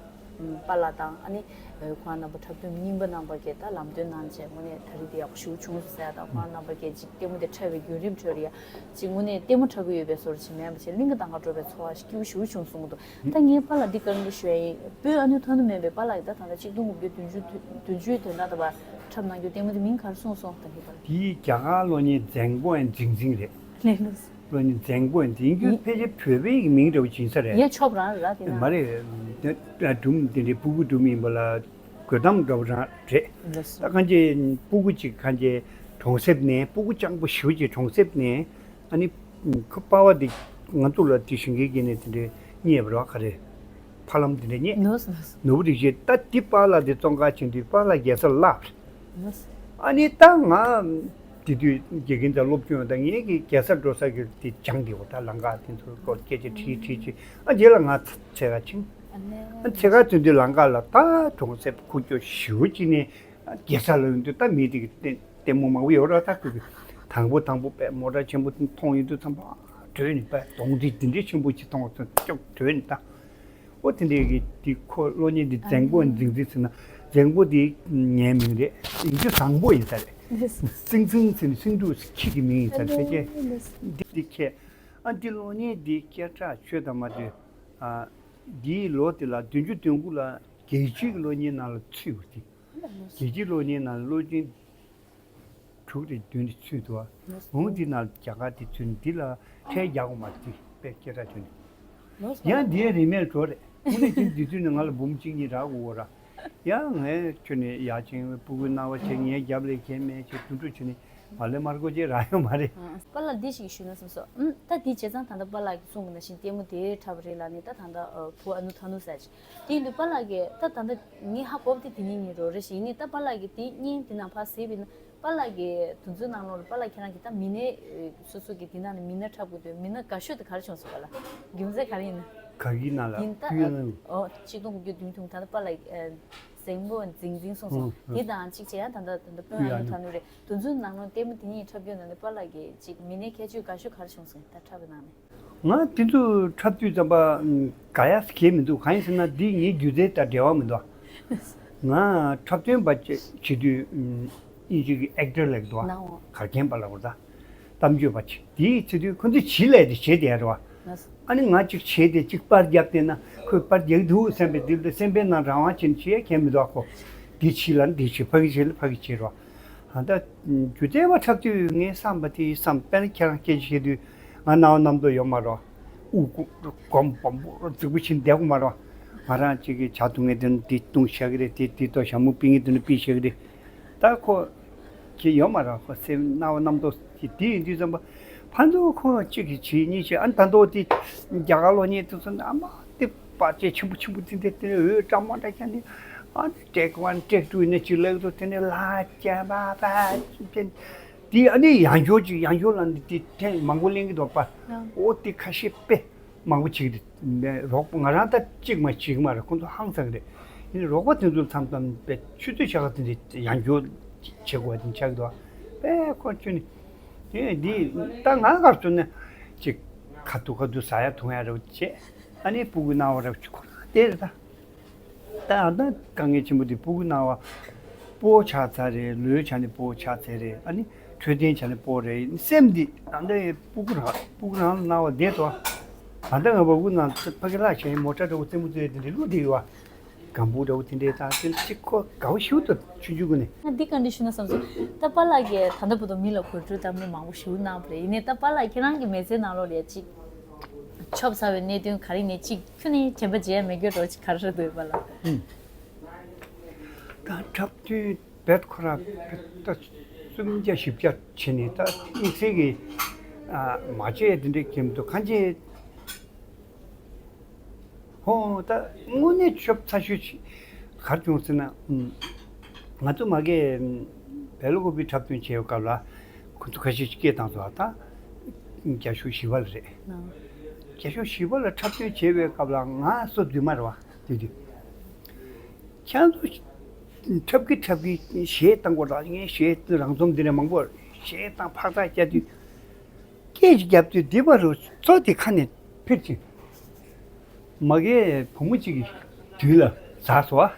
པཱ་ལགས་དང་ཨ་ནི་ཁོ་རང་རྣམ་པ་འཁྲབ་སྟོན་རྙིང་པ་རྣམ་པ་གིས་ད་ལམ་སྟོན་གནང་བྱས་དངོས་གནས་ད་རེས་དེ་ཡག་པོ་ཞེ་པོ་བྱུང་སོང་ཟེར་ཡ་དང་ཁོ་རང་རྣམ་པ་གིས་ཅིག་ལྟད་མོ་དེ་འཁྲབ་པའི་བརྒྱུད་རིམ་ཁྲོད་ལ་ཡ་ཅིག་དངོས་གནས་ལྟད་མོ་འཁྲབ་ཀྱི་ཡོད་པའི་བཟོ་འདྲ་ཅིག་མིན་པ་བྱས་གླིང་ག་ལྟ་ག་འགྲོ་བའི་ཚོར་བ་ཞིག་སྐྱིད་པོ་ཞེ་པོ་བྱུང་སོང་གི་འདུག་ད་ངས་པཱ་ལགས་འདི་བཀའ་འདྲི་ཞུ་ཡ་ཡིན། དཔོན་ཨ་ནུ་ཐ་ནུ་མིན་པའི་པཱ་ལགས་ཀྱིས་ད་ད་ལྟ་ཆིག་སྟོང་དགུ་བརྒྱ་བདུན་ཅུ་བདུན་ཅུའི་དོན་དག་ལྟ་བུ་འཁྲབ་གནང་རྒྱུ་ལྟད་མོ་དེ་མིང་ག་རེ་གསུངས་སོང་ད་ངས་པཱ་ལགས། དེའི་རྒྱ་གར་གློག་བརྙན་འཛེང་པོ་ཡང་འཛིང་འཛིང་རེད། ལེ་ལོས། གློག་བརྙན་འཛེང་པོ་ཡང་འཛིང་རྒྱུ་ཡིན། ཕལ་ཆེར་བོད་པའི་གི་མིང་འདྲ་བོ་ཅིག་ཡིན་ས་རེད། ཡ་ཆོབ་རང་རེད་ར་དེ་ན། མ་རེད། དེ་སྒྲུང་དེ་འདྲའི་སྤུ་གུ་སྒྲུང་ཡིན་པ་ལ་དགོད་གཏམ་འདྲ་བོ་རང་རེད། ལགས་སོ། ད་གང་ཅི་སྤུ་གུ་ཅིག་གང་ཅི་གྲོང་གསེབ་ནས་སྤུ་གུ་སྤྱང་པོ་ཞེ་པོ་ཅིག་གྲོང་གསེབ་ནས་ཨ་ནི་ཁོ་པ་ཕ་དེ་ང་ཚོ་ལ་དེ་ཞིང་ཁའི་སྐྱེ་གནས་དེ་འདྲའི་རྙེད་པ་རེད་བ། ག་རེ་ཕ་ལམ་དེ་འདྲ་རྙེད། ལགས་སོ་ལགས་སོ། ནོར་བུ་རིག་བྱེད་ད་དེ་པཱ་ལགས་དེ་བཙོན་ཁང་ཕྱིན་དུས་པཱ་ལགས་རྒྱལ་ས་ལ་བརླགས། ལགས་སོ། ཨ་ནི་ད་ང་དེ་དུས་དགེ་རྒན་དང་སློབ་སྦྱོང་དང་ངེད་ཀྱི་རྒྱལ་ས་འགྲོ་ས་གི་དེ་སྦྱངས་དེ་འོ་ད་ལམ་ཁ་དེ་ཚོ་སྐོར་སྐད་ཆ་དྲིས་དྲིས་ཀྱི་ཨ་རྗེས་ལ་ང་འཚོལ་ག་ཕྱིན། ཨ་ནི། འཚོལ་ག་ཐོན་དུས་ལམ་ཁ་ལ་ད་གྲོང་གསེབ་ཁུག་ཀྱོག་ཞེ་པོ་ཅིག་ནས་རྒྱལ་ས་ལ་ཡོང་དུས་ད་མི་དེ་གི་ལྟད་ལྟད་མོ་མང་པོ་ཡོད་ར་ད་ཁུག་གི་དང་པོ་དང་པོ་པད་མོ་ཊ་ཆེན་པོ་མཐོང་ཡོང་དུས་ཙམ་པ་བྲོས་ནས་པད་གདོང་འདྲེ་དེ་འདྲའི་ཆེན་པོ་ཅིག་མཐོང་བ་ཙམ་ཀྱོག་བྲོས་ནས་ད། ཨོ་དེ་འདྲའི་གི་དེ་ཁོ་གློག་བརྙན་དེ་འཛེང་པོ་འཛིང་འཛིང་ཟེར་ན་འཛེང་པོ་དེ་ངའི་མིང་རེད། ཡིན་གྱི་བཟང་པོ་ཡིན་ས་རེད། ལགས་སོ། སིང་སིང་ཟེར་ནས་སིང་འབྲུག་ཁྱི་གི་མིང་ཡིན་ས་རེད་ཀྱེ། ལགས་སོ། འདི་འདི་ཁྱེད་ཨ་འདི་གློག་བརྙན་འདི་སྐད་གྲགས་ཆོད་དང་མ་ཆོད་ཨ་ འདིའི་ལོ་དེ་ལ་བདུན་ཅུ་དོན་དགུ་ལ་རྒྱལ་སྤྱིའི་གློག་བརྙན་ནང་ལ་ཚུད་པ་དེ། རྒྱལ་སྤྱིའི་གློག་བརྙན་ནང་གློག་འཕྲིན་དྲུག་རེ་བདུན་རེ་ཚུད་འདུག་ཨ། འོང་དེ་ནང་རྒྱ་གར་དེ་ཚུད་ནས་འདི་ལ་ཁྲལ་རྒྱག་དགོས་མ་རེད། དེ་དཔེ་སྐད་གྲགས་ཆོད་ནས། ཡང་འདི་ཡང་རིན་མེད་འགྲོ་རེད། དངོས་གནས་ཀྱི་འདི་དུས་ནས་ང་ལ་འབུམ་གཅིག་གཉིས་རག་དགོས་ར། ཡང་ངས་ཁྱོད་ནས་ཡག་ཅིང་སྤུ་གུའི་སྣང་བ་བྱས། ངའི་རྒྱབ་ལས་ཁྱེད་མེད་ཅེས་དུད་འགྲོ་བྱས་ནས་མ་ལས་མར་སྒོ་ཅེས་རག་ཡོད་མ་རེད། ཨ། པཱ་ལགས་འདི་ཞིག་ཞུས་ན་བསམ་སོང་། ཨུམ། ད་འདི་བྱས་ཙང་ད་ལྟ་པཱ་ལགས་ཀྱིས་གསུངས་པ་ནང་བཞིན་ལྟད་མོ་དེ་འཁྲབ་པ་རེད་ལབ་ནས། ད་ད་ལྟ་བུ་ཨ་ནུ་ཐ་ནུ་ཟེར་ཅིག་དེ་ཡིན་དུས་པཱ་ལགས་ཀྱིས་ད་ད་ལྟ་ངས་ཧ་གོ་བ་དེ་དེ་ཉིད་ཉིད་རོ་རེ་ཞིག་ཡིན་ནི། ད་པཱ་ལགས་ཀྱིས་དེ་བརྙན་དེ་ནང་ཕར་གཟིགས་པ་ཡིན་ན། པཱ་ལགས་ཀྱི་དུས་ཚོད་ནང་ལོགས་ལ་པཱ་ལགས་ཁྱེད་རང་གིས་ད་མི་སྣའི་སོ་སོ་གི་དེ་ནང་ནས་མི་སྣ་འཁྲབ་དགོས་དུས་མི་སྣ་དགའ་ཤོས་དེ་ག་རེ་བྱུང་སོང་པཱ་ལགས། རྒྱུ་མཚན་ག་རེ་ཡིན་ན། ག་གི་ནང་ལ། དེ་ད་ཨ། ཨོ། གཅིག་སྟོང་དགུ་བརྒྱ་བདུན་ཅུ་དོན་དགུ། ད་ལྟ་པཱ་ལགས་ཨ། གཟེངས་པོ་འཛིང་འཛིང་སོང་སོང་། དེ་དང་གཅིག་བྱས་ཡང་ད་ལྟ་ད་ལྟ་དཔོན་ཨ་ནུ་ཐ་ནུ་རེད། དུས་ཚོད་ནང་ལོགས་ལྟད་མོ་དེ་གཉིས་འཁྲབ་རྒྱུ་ནང་ནས་པཱ་ལགས་ཀྱི་གཅིག་མི་སྣའི་ཁྱད་ཆོས་དགའ་ཤོས་ག་རེ་བྱུང་སོང་། ད་འཁྲབ་པའི་ནང་ནས། ང་དེ་ཚོ་འཁྲབ་དུས་ཙམ་པ་དགའ་ཡ་གང་ཡང་མི་འདུག་གང་ཡིན་ཟེར་ན་འདི་ངའི་སྒྱུ་རྩལ་དང་འབྲེལ་བ་མི་འདུག་ང་འཁྲབ་སྟོན་པ་བྱེད་དུས་དབྱིན་ཇི་གི་ཨེག་ཊར་ལབ་འདུག་གར་མཁན་པ་ལབ་དགོས་ད། གཏམ་བརྗོད་པ་བྱེད། དེའི་ཚེ་དུས་ཁོ་ཚོས་བྱིས་ལས་དེ་བྱེད་བསྡད་རེད་བ། ཨ་ནི་ང་གཅིག་བྱས་ཏེ་གཅིག་པར་བརྒྱབ་བསྡད་ན་ཁོས་པར་རྒྱག་འདུག་བསམ་པའི་དུས་ལ་སེམས་པའི་ནང་རང་དབང་བྱས་ནས་བྱེད་ཡ་གང་ཡང་མི་འདུག་ཁོ་འདི་བྱིས་ལ་འདི་བྱེད། ཕ་གི་བྱེད་ལ་ཕ་གི་བྱེད་རོགས། ད་ལྟ་སྒྱུ་རྩལ་བ་འཁྲབ་དུས་ངས་བསམ་པ་དེ་བསམ། དཔེར་ན་ཁྱེད་རང་སྐད་ཆ་བཤད་དུས་ང་རྣ་བ་རྣམ་རྟོག་ཡོད་མ་རེད། དབུགས་སྒོམ་སྒོམ་པོ་རྫིག་པོ་བྱས་བསྡད་དགོས་མ་རེད། ང་རང་གཅིག་གིས་ཇ་འཐུང་མཁན་དེ་ནི་དེ་འཐུང་བཞག་གི་རེད། དེ་དེ་ཐོག་ཞྭ་མོ་པི་ངེ་དེ་ནི་པི་བཞག་གི་རེད། ད་ཁོ་ཅི་ཡོད་མ་རེད། ཁོ་སེམས་རྣ་བ་རྣམ་རྟོག་ཅིག་དེ་ཡིན་དུས་ཙམ་པ་ཕན་ཚུན་ཁོ་གཅིག་གིས་བྱེད་གཉིས་བྱེད། ཨ་ནི་ད་མདོ་དེ་རྒྱ་གར་གློག་བརྙན་དེ་ཚོ་ནི་ཨ་མ་དེ་པར་ཆས་ཆེན་པོ་ཆེན་པོ་དེ་འདྲ་དེ་འོད་འདྲ་མ་འདྲ་ཁྱེར་ནས། ཨ་ནི་ཊེག་ཝན་ཊེག་ཊུ་ཡིན་ན་ཅིག་ལབ་འདུག་དེ་ནས་ལྷ་ཆེན་པ་པ་དེ། དེ་ཨ་ནི་ཡང་བསྐྱར་ཅིག་ཡང་བསྐྱར་ལ་ནི་དེ་ཐེངས་མང་པོ་ལེན་གྱི་འདུག་པ། ཨ། འོ་དེ་ཁ་ཤས་དཔེ་མང་པོ་བྱེད་ཀྱི་རེད། རོགས་པ་ང་རང་ད་གཅིག་མ་བྱེད་ཀྱི་མ་རེད། ཁོང་ཚོ་ཧང་སང་གི་རེད། ཡིན་ནའི་རོགས་པ་དེ་ཚོ་མཚམས་མཚམས་དཔེ་ཆུ་ཚོད་ཆ་ག་དེ་འདྲ་ཡང་བསྐྱར་བྱེད་དགོས་པ་དེ་ཆགས་ཀྱི་འདུག་པ། དཔེ་ཁོ་ཁྱོད་ནི་དེ་འདི་ད་ང་སྐབས་སུ་ནི་ཅིག་ཁ་ཐུག་ཁ་ཐུག་ཟ་ཡ་འཐུང་ཡ་རེ་བྱེད། ཨ་ནི་སྤུ་གུ་སྣང་བ་རེ་བྱེད། ཁོ་རང་དེ་རེད་ད། ད་ཨ་ད་དཀའ་ངལ་ཆེན་པོ་དེ་སྤུ་གུ་སྣང་བ་སྤོ་ཆགས་ཚར་རེད། ལུས་ཆ་ནས་སྤོ་ཆགས་ཚར་རེད། ཨ་ནི་འཕྲོད་བསྟེན་ཆ་ནས་སྤོ་རེད། སེམས་འདི་ཨ་ད་སྤུ་གུ་རང་སྤུ་གུ་རང་ལ་སྣང་བ་བསྡད་དོ། ཨ་ད་ང་སྤུ་གུ་ནང་ཕ་གི་ལག་ཆེན་མོ་ཊ་འདྲ་བོ་རྩེད་མོ་རྩེ་དེ་འདྲའི་བློ་བདེ་ཡོད་ཨ། སྒམ་པོ་འདྲ་བོ་དེ་འདྲའི་ད་དེ་གཅིག་ཁོ་དགའ་བོ་ཞེ་པོ་འདུག་ཆུང་ཆུང་ཀུན་ནས། ང་འདི་ག་འདྲ་ཞུ་ན་བསམ་སོང་། ད་པཱ་ལགས་ཀྱིས་ད་ལྟ་བར་དུ་མི་ལ་གོ་སྒྲིག་དང་མི་མང་པོ་ཞེ་པོ་གནང་བ་རེད། ཡིན་ནའི་ད་པཱ་ལགས་ཁྱེད་རང་གི་མི་ཚེའི་ནང་ལོགས་ལ་ཡ་གཅིག་ཆོབ་ཚ་བའི་གནད་དོན་ག་རེ་ནས་གཅིག་ཁྱོན་ནས་དྲན་པ་བརྗེད་ཡ་མེད་རྒྱུ་འདྲ་བོ་གཅིག་ག་རེ་རེད་འདུག་པཱ་ལགས། ཨུམ། ད་འཁྲབ་སྟོན་བེད་ཁོ་ར་ད་སུམ་བརྒྱ་བཞི་བརྒྱ་བྱས་ནས་ད་དམིགས་བསལ་གྱི་ཨ་མ་བྱས་དེ་འདྲའི་གྱེན་དུ་གང་ཅི། ཧོ་ད་དངོས་གནས་ཆོབ་ཚ་ཤོས་ཅིག་ག་རེ་བྱུང་ཟེར་ན། ཨུམ། ང་ཚོ་མ་གིར་བེ་ལ་ཀོ་པི་འཁྲབ་སྟོན་བྱས་པའི་སྐབས་ལ་ཁོ་ཚོ་ཁ་ཤས་ཅིག་སྐད་བཏང་སོང་། ཨ་ད་རྒྱ་ཤོག་བཞི་པ་ལ་རེད། ཨ། རྒྱ་ཤོག་བཞི་པ་ལ་འཁྲབ་སྟོན་བྱས་པའི་སྐབས་ལ་ང་སོ་བདུན་མ་རེད་བ། དེ་དུས་ཁྱེད་ཚོ་འཁྲབ་ཀྱི་འཁྲབ་ཀྱི་གཞས་བཏང་དགོས་ར། ངས་གཞས་རང་རྩོམ་འདི་ནས་མང་པོ་གཞས་བཏང་ཕག་ཐག་རྒྱག་དུས། སྐད་ཅིག་བརྒྱབ་དུས་སྡིག་པ་རུ་མཚོ་དེ་ཁ་ནས་འཕུར་ཕྱིན། མ་གིའི་བུ་མོ་གཅིག་གི་མདུན་ལ་ཟགས་སོང་།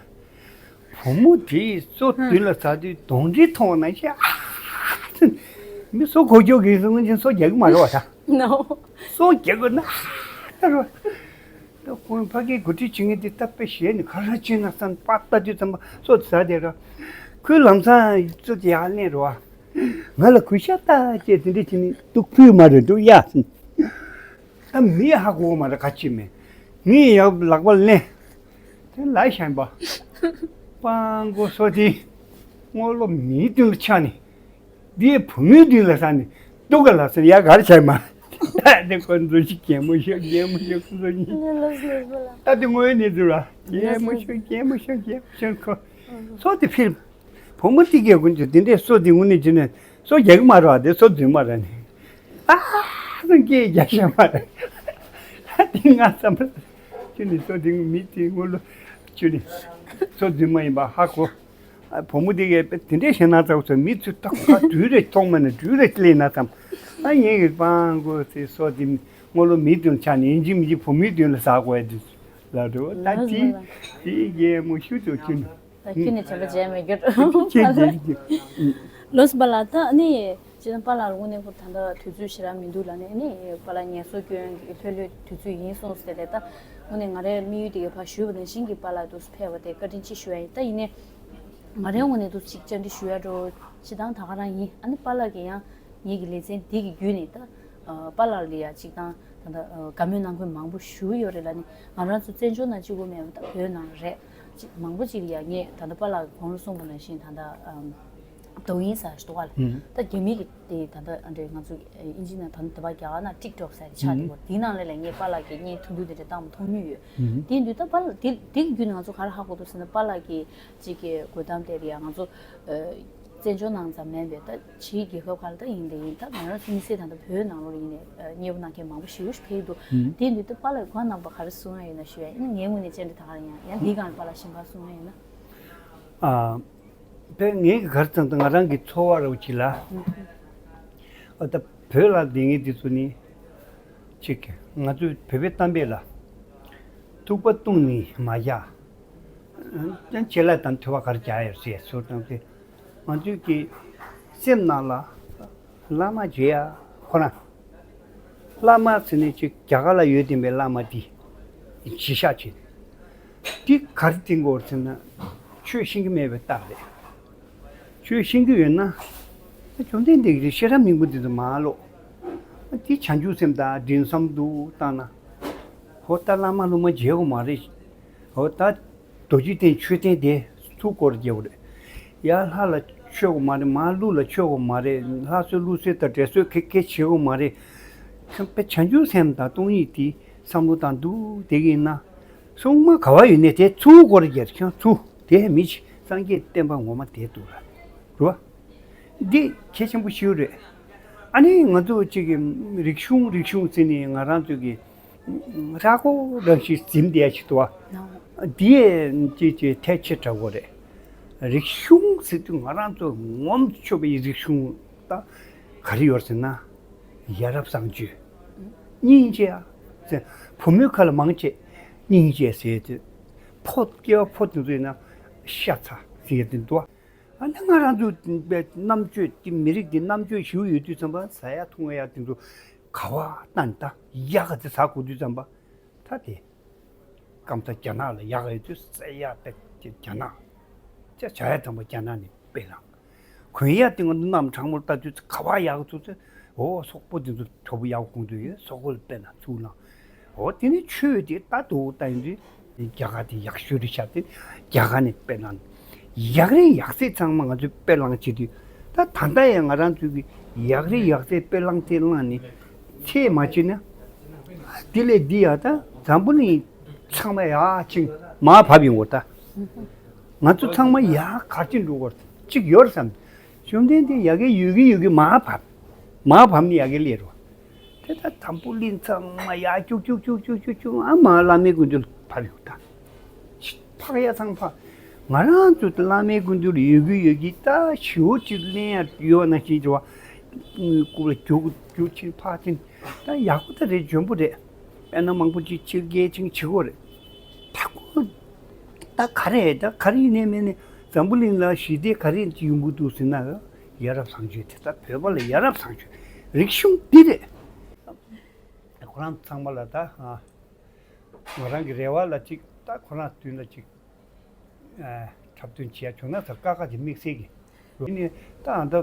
བུ་མོ་དེས་མཚོ་མདུན་ལ་ཟགས་དུས་གདོན་འདྲེ་མཐོང་བ་ནང་བཞིན། ཨ། མི་སོ་གོ་ཀྱོག་གིས་སོང་ཅིན་མཚོ་རྒྱག་གི་མ་རེད་བ་ད། ནོ། མཚོ་རྒྱག་དགོས་ན་ཨ་རོ། ད་ཁོང་ཕ་གིའི་འགོ་ཁྲིད་བྱེད་མཁན་དེ་ད་དཔེ་ཞེད་ནས་ག་རེ་བྱེད་ན་བསམ་པ་ལྟ་དུས་ཙམ་པ་མཚོ་དེ་ཟགས་བསྡད་ར། ཁོས་ལམ་སང་མཚོ་དེ་ཡར་ལེན་རོ། ང་ལ་གུས་ཞབས་ལྟ་ཅེས་དེ་འདྲ་བྱས་ནས་སྡུག་ཕུལ་མ་རེད་འདུག་ཡ། ད་མི་ཧ་གོ་བ་མ་རེད། ག་ཅི་མེད། ངས་ཡར་ལག་པ་ལེན། དེ་ལ་ཤན་པ། སྤྲང་པོ་མཚོ་དེ་སྔོན་ལ་མིའི་མདུན་ལ་ཆགས་ནས། འདིའི་བུ་མོའི་མདུན་ལ་ཟགས་ནས་སྡུག་ག་ལ་ཟེར་ཡ་ག་རེ་བྱས་མ། ད་དེ་ཁོ་ཚོ་ཞིག་གད་མོ་ཤོར་གད་མོ་ཤོར་ཁོ་ཚོ་གཉིས། ལོས་ལོས་ལོས་ལ། ད་དེ་དངོས་གནས་ཚུལ་ལ་གད་མོ་ཤོར་གད་མོ་ཤོར་གད་མོ་ཤོར་ཁོ། མཚོ་དེ་ཕྱིར། བུ་མོ་དེ་གས་ཀུན་གྱིས་དེ་འདྲའི་མཚོ་དེ་དངོས་གནས་བྱས་ན་མཚོ་རྒྱག་གི་མ་རེད་བ། དེ་མཚོ་འཛུལ་མ་རེད་ནི། ཨ་ཙང་སྐད་རྒྱག་ཤེས་མ་རེད། དེ་ང་བསམ་པ་ཁྱོད་ནི་མཚོ་དེ་མི་དེ་ངོ་ལོ་ཁྱོད་ནི་མཚོ་འཛུལ་མ་ཡིན་པ་ཧ་གོ། ཨ་བུ་མོ་དེ་གས་དེ་འདྲའི་ཞེད་སྣང་ཚ་བོ་ཚོ་མི་ཚོས་ད་ཁ་དུས་རེ་མཐོང་མ་ནས་དུས་རེ་སླེབས་ན་བསམ། ཨ་ངས་གི་སྤྲང་པོ་ཚེ་མཚོ་དེ་ངོ་ལོ་མི་མདུན་ཆགས་ནས་ཡིན་གཅིག་མིན་གཅིག་བུ་མོའི་མདུན་ལ་ཟགས་དགོས་ཡ་དེ་ལ་འགྲོ། ད་དེ་དེ་གས་མོ་ཤུ་ཚོ་ཁྱོད་ནི། ད་ཁྱོད་ནི་དྲན་པ་བརྗེད་མེད་རྒྱུ་ཁྱོད་དེ་རྒྱུ། ལོས་པཱ་ལགས་ད་ནི་ཅི་ན་པཱ་ལགས་དངོས་གནས་ཁོ་ད་ལྟ་དུས་ཚོད་ཞེ་དྲག་མི་འདུག་ལ་ནི་ནི་པཱ་ལགས་ངལ་གསོ་སྐྱོན་གྱི་ལྷོད་ལྷོད་དུས་ཚོད་ཡིན་སོང་ཟེར་ཏེ། ད་ དངོས་གནས་ང་རའི་དམིགས་ཡུལ་དེ་གའི་ཕར་ཞུས་པ་ནང་བཞིན་གྱི་པཱ་ལགས་འདུག་ཕེབས་པ་དེ་བཀའ་དྲིན་ཆེ་ཞུ་ཡ་ཡིན། ད་ཡིན་ནའི་ང་རའི་ངོས་ནས་འདུག་ཅིག་བཅར་འདྲི་ཞུ་ཡ་འགྲོ་སྤྱི་བཏང་ད་ག་རང་ཡིན། ཨ་ནི་པཱ་ལགས་ཀྱིས་ཡང་ངེད་ཀྱི་ལེ་ཚན་འདི་གི་བརྒྱུད་ནས་ད་པཱ་ལགས་ལ་ཡ་ཅིག་བཏང་ད་ལྟ་བཀའ་མོལ་གནང་མཁན་མང་པོ་ཞུ་ཡོད་རེད་ལ། ནི་ང་རང་ཚོ་བཙན་བྱོལ་ནང་གཅིག་པོ་མེད་པ་ད་བོད་ནང་རེད། ཅིག་མང་པོ་ཅིག་ལ་ཡ་ངས་ད་ལྟ་པཱ་ལགས་ཀྱིས་གོང་ལ་གསུངས་པ་ནང་བཞིན་ད་ལྟ་ཨམ།抖音ཟེར་ཞིག་འདུག་ག་ལ། ད་རྒྱ་མི་གི་དེ་ད་ལྟ་ཨ་འདྲས་ང་ཚོ་ཨིན་ཇི་ནང་ད་ལྟ་བརྒྱ་ག་ན་TikTok ཟེར་དེ་ཆགས་འདུག་ག་དེའི་ནང་ལ་ལ་ངས་པཱ་ལགས་ཀྱི་བརྙན་ཐུང་ཐུང་དེ་འདྲ་བཏང་མཐོང་མྱོང་ཡོད། དེ་དུས་ད་པཱ་ལགས་དེ་དེ་གི་བརྒྱུད་ནས་ང་ཚོ་ག་རེ་ཧ་གོ་འདུག་ཟེར་ན། པཱ་ལགས་ཀྱི་ཅིག་གི་དགོད་གཏམ་དེ་རེད་ཡ། ང་ཚོ་བཙན་བྱོལ་ནང་ཙམ་མིན་པའི་ད་ཕྱིའི་རྒྱལ་ཁབ་ཁག་ལ་ད་ཡིན་དེ་ཡིན། ད་ང་རང་ཚོ་དམིགས་བསལ་ད་ལྟ་བོད་ནང་ལོགས་ལ་ཡིན་ནའི་མཉེས་པོ་གནང་མཁན་མང་པོ་ཞེ་པོ་ཞིག་ཕེབས་འདུག་དེ་དུས་ད་པཱ་ལགས་ཁོང་རྣམ་པ་ག་རེ་གསུང་ཡ་ཡོད་ན་ཞུ་ཡ་ཡིན། ངའི་ངོས་ནས་བཅར་འདྲི་ད་ག་རེ་ཡང་ཡང་འདིའི་སྒང་ལ་པཱ་ལགས་གཞན་པ་གསུང་ཡ་ཡོད་ན། ཨ། དཔེ་ངས་ག་རེ་ཙམ་དང་ང་རང་གི་ཚོར་བ་རུ་ཅིག་ལ། ཨ་ད་བོད་ལ་སྡོད་མཁན་དེ་ཚོ་ནི། གཅིག་ང་ཚོའི་བོད་པའི་གཏམ་དཔེ་ལ། ཐུག་པ་བཏུང་ནས་མ་བཞག་ཡང་ཆད་ལ་དང་ཐུབ་པ་ག་རེ་བྱ་ཡོད་ཟེར་ཟུར་དང་དེ། ང་ཚོའི་གི་སེམས་ནང་ལ། བླ་མ་མཇལ་ཡ་ཁོ་རང་། བླ་མ་ཟེར་ནས་ཅིག་རྒྱ་གར་ལ་ཡོད་བསྡད་པའི་བླ་མ་འདི་གཞི་བཞག་བྱས། འདི་ག་རེ་བསྟན་དགོས་ཟེར་ན། ཆོས་ཤེས་ཀྱི་མེད་པའི་རྟགས་རེད། ཆོས་ཤེས་ཀྱི་ཡོད་ན། བཅོམ་ལྡན་འདས་ཀྱི་ཤེས་རབ་སྙིང་པོ་འདི་ཚོ་མ་ཀློག་འདི་བྱང་ཆུབ་སེམས་དང་འབྲིང་བསམ་དུ་བཏང་ན། ཧོ་ད་བླ་མ་སློབ་མ་མཇལ་དགོས་མ་རེད། ཧོ་ད། རྡོ་རྗེ་གདན་མཆོད་རྟེན་དེ་ཚུར་བསྐོར་རྒྱག་དགོས་རེད། ཡར་ལྷ་ལ་མཆོད་དགོས་མ་རེད། མར་ཀླུ་ལ་མཆོད་དགོས་མ་རེད། ལྷ་གསོལ་ཀླུ་གསོལ་དང་བགྲེས་གསོལ་ཁེ་ཁེ་བྱེད་དགོས་མ་རེད། ཁྱོད་དཔེ་བྱང་ཆུབ་སེམས་དང་སྟོང་ཉིད་དེ་བསམ་བློ་བཏང་འདུག་དེ་གིན་ན། སྲུང་མ་ག་བ་ཡོད་ནས་དེ་ཚུར་བསྐོར་རྒྱག་ཁྱོད་ཚུར་དེ་མི་ཤི་སངས་རྒྱས་བསྟན་པ་ངོ་མ་དེ་འདུག་ལ། རུ་བ། འདི་གལ་ཆེན་པོ་ཞིག་རེད། ཨ་ནི་ང་ཚོ་གཅིག་གི་རིག་གཞུང་རིག་གཞུང་ཟེར་ནས་ང་རང་ཚོ་གི་ར་སྐོར་རང་བཞིན་འཛིན་བསྡད་ཡ་ཞིག་འདུག་བ། འདི་ཡས་ཅིག་ཅིག་ཐལ་ཆེ་དྲག་པོ་རེད། རིག་གཞུང་ཟེར་དུས་ང་རང་ཚོ་ངོམ་ཆོག་པའི་རིག་གཞུང་ད་ག་རེ་ཡོད་ཟེར་ན། ཡ་རབས་བཟང་སྤྱོད། སྙིང་རྗེ་ཟེར། བུ་མོའི་ཁ་ལ་མང་ཆེ་སྙིང་རྗེ་ཟེར་དུས། ཕོ་སྐྱེ་བ་ཕོ་དེ་ཚོ་ཡིན་ན་ཤ་ཚ་ཟེར་དེ་འདུག་བ། ཨ་ནི་ང་རང་ཚོ་པའི་རྣམ་དཔྱོད་དེ་མི་རིགས་ཀྱི་རྣམ་དཔྱོད་ཞུ་ཡོད་དུས་ཙམ་པ་ཟ་ཡ་འཐུང་ཡ་དེ་ཚོ་ག་བ་བཏང་ད་ཡག་ག་ཚེ་ཟ་དགོས་དུས་ཙམ་པ་ད་དེ་སྐམ་ས་རྒྱ་ནག་ལ་ཡག་ཡོད་དུས་ཟ་ཡ་པའི་རྒྱ་ནག་ཅ་བྱ་ཡ་དང་པོ་རྒྱ་ནག་ནས་དཔེ་བླངས། གོན་ཡ་དེ་ང་ཚོ་གནམ་གྲང་མོར་ལྟ་དུས་ག་བ་ཡག་ཚོ་ཚོ་འོ་སོག་པོ་དེ་ཚོ་གྲོ་པོ་ཡག་གོང་དུ་ཡོད་སོག་པོ་ལ་དཔེ་ན་ཚུར་བླངས། འོ་དེ་ནི་ཆོས་དེ་ལྟ་འདུག་ལྟ་ཡིན་དུས། རྒྱ་གར་དེ་ཡག་ཤོས་རེད་ཤག་དེ་རྒྱ་གར་ནས་དཔེ་ན། ཡག་རེད་ཡག་ཚད་ཚང་མ་ང་ཚོས་དཔེ་བླངས་བྱེད་དུས། ད་ད་ལྟ་ཡང་ང་རང་ཚོའི་གི་ཡག་རེད་ཡག་ཚད་དཔེ་བླངས་དེ་བླངས་ནས་ཚད་མ་བྱེད་ན། དེ་ལས་འདི་ཡག་ད་འཛམ་བུ་གླིང་ཚང་མ་ཡག་ཅིང་མར་བབས་ཡོང་གི་ད། ང་ཚོ་ཚང་མ་ཡག་གར་ཅིག་འགྲོ་གི་ཅིག་ཡོད་བསམ། བཅོམ་ལྡན་འདས་ཡ་གི་ཡོད་གི་ཡོད་གི་མར་བབས། མར་བབས་ནི་ཡ་གི་ལས་རོ། དེ་ལྟར་འཛམ་བུ་གླིང་ཚང་མ་ཡར་ཅུག་ཅུག་ཅུག་ཅུག་ཅུག་ཅུག་ཅུག་ཨ་མ་བླ་མའི་སྐུ་མདུན་ཕར་ཡོང་ད། ཕག་ཡ་ཚང་ཕག་ང་རང་ཚོ་བླ་མའི་སྐུ་མདུན་ལ་ཡོད་གི་ཡོད་གི་ད་ཞི་བོ་ཅིག་ལེན་ཡ་ཡོད་ན་ཅིག་བྱ་བ། སྐུ་ལ་རྒྱུག་རྒྱུག་ཕྱིན་ཕག་ཕྱིན་ད་ཡག་པོ་ད་རེད་འཇོན་པོ་རེད། དཔེར་ན་མང་པོ་ཅིག་ཕྱིར་རྒྱས་ཅིག་བྱེད་དགོས་རེད། ད་ཁོ་ད་ག་རེ་ད་ག་རེ་ཡིན་ནའི་མིན་ནའི་འཛམ་བུ་གླིང་ལ་ཞི་བདེ་ག་རེ་ཅིག་ཡོང་གི་འདུག་ཟེར་ན། ཡ་རབས་བཟང་སྤྱོད་དེ་ད་བོད་པ་ལ་ཡ་རབས་བཟང་སྤྱོད་རིག་གཞུང་འདི་རེད། ཁོ་རང་ཚང་མ་ལ་ད་ང་རང་གི་རེ་བ་ལ་ཅིག་ད་ཁོ་རང་མདུན་ལ་ཅིག་འཁྲབ་སྟོན་བྱེད་ཡ་བྱུང་ན་ཟེར་དཀའ་ཁག་དེ་དམིགས་བསལ་གྱི། ཡིན་ནའི་ད་ཨ་ད་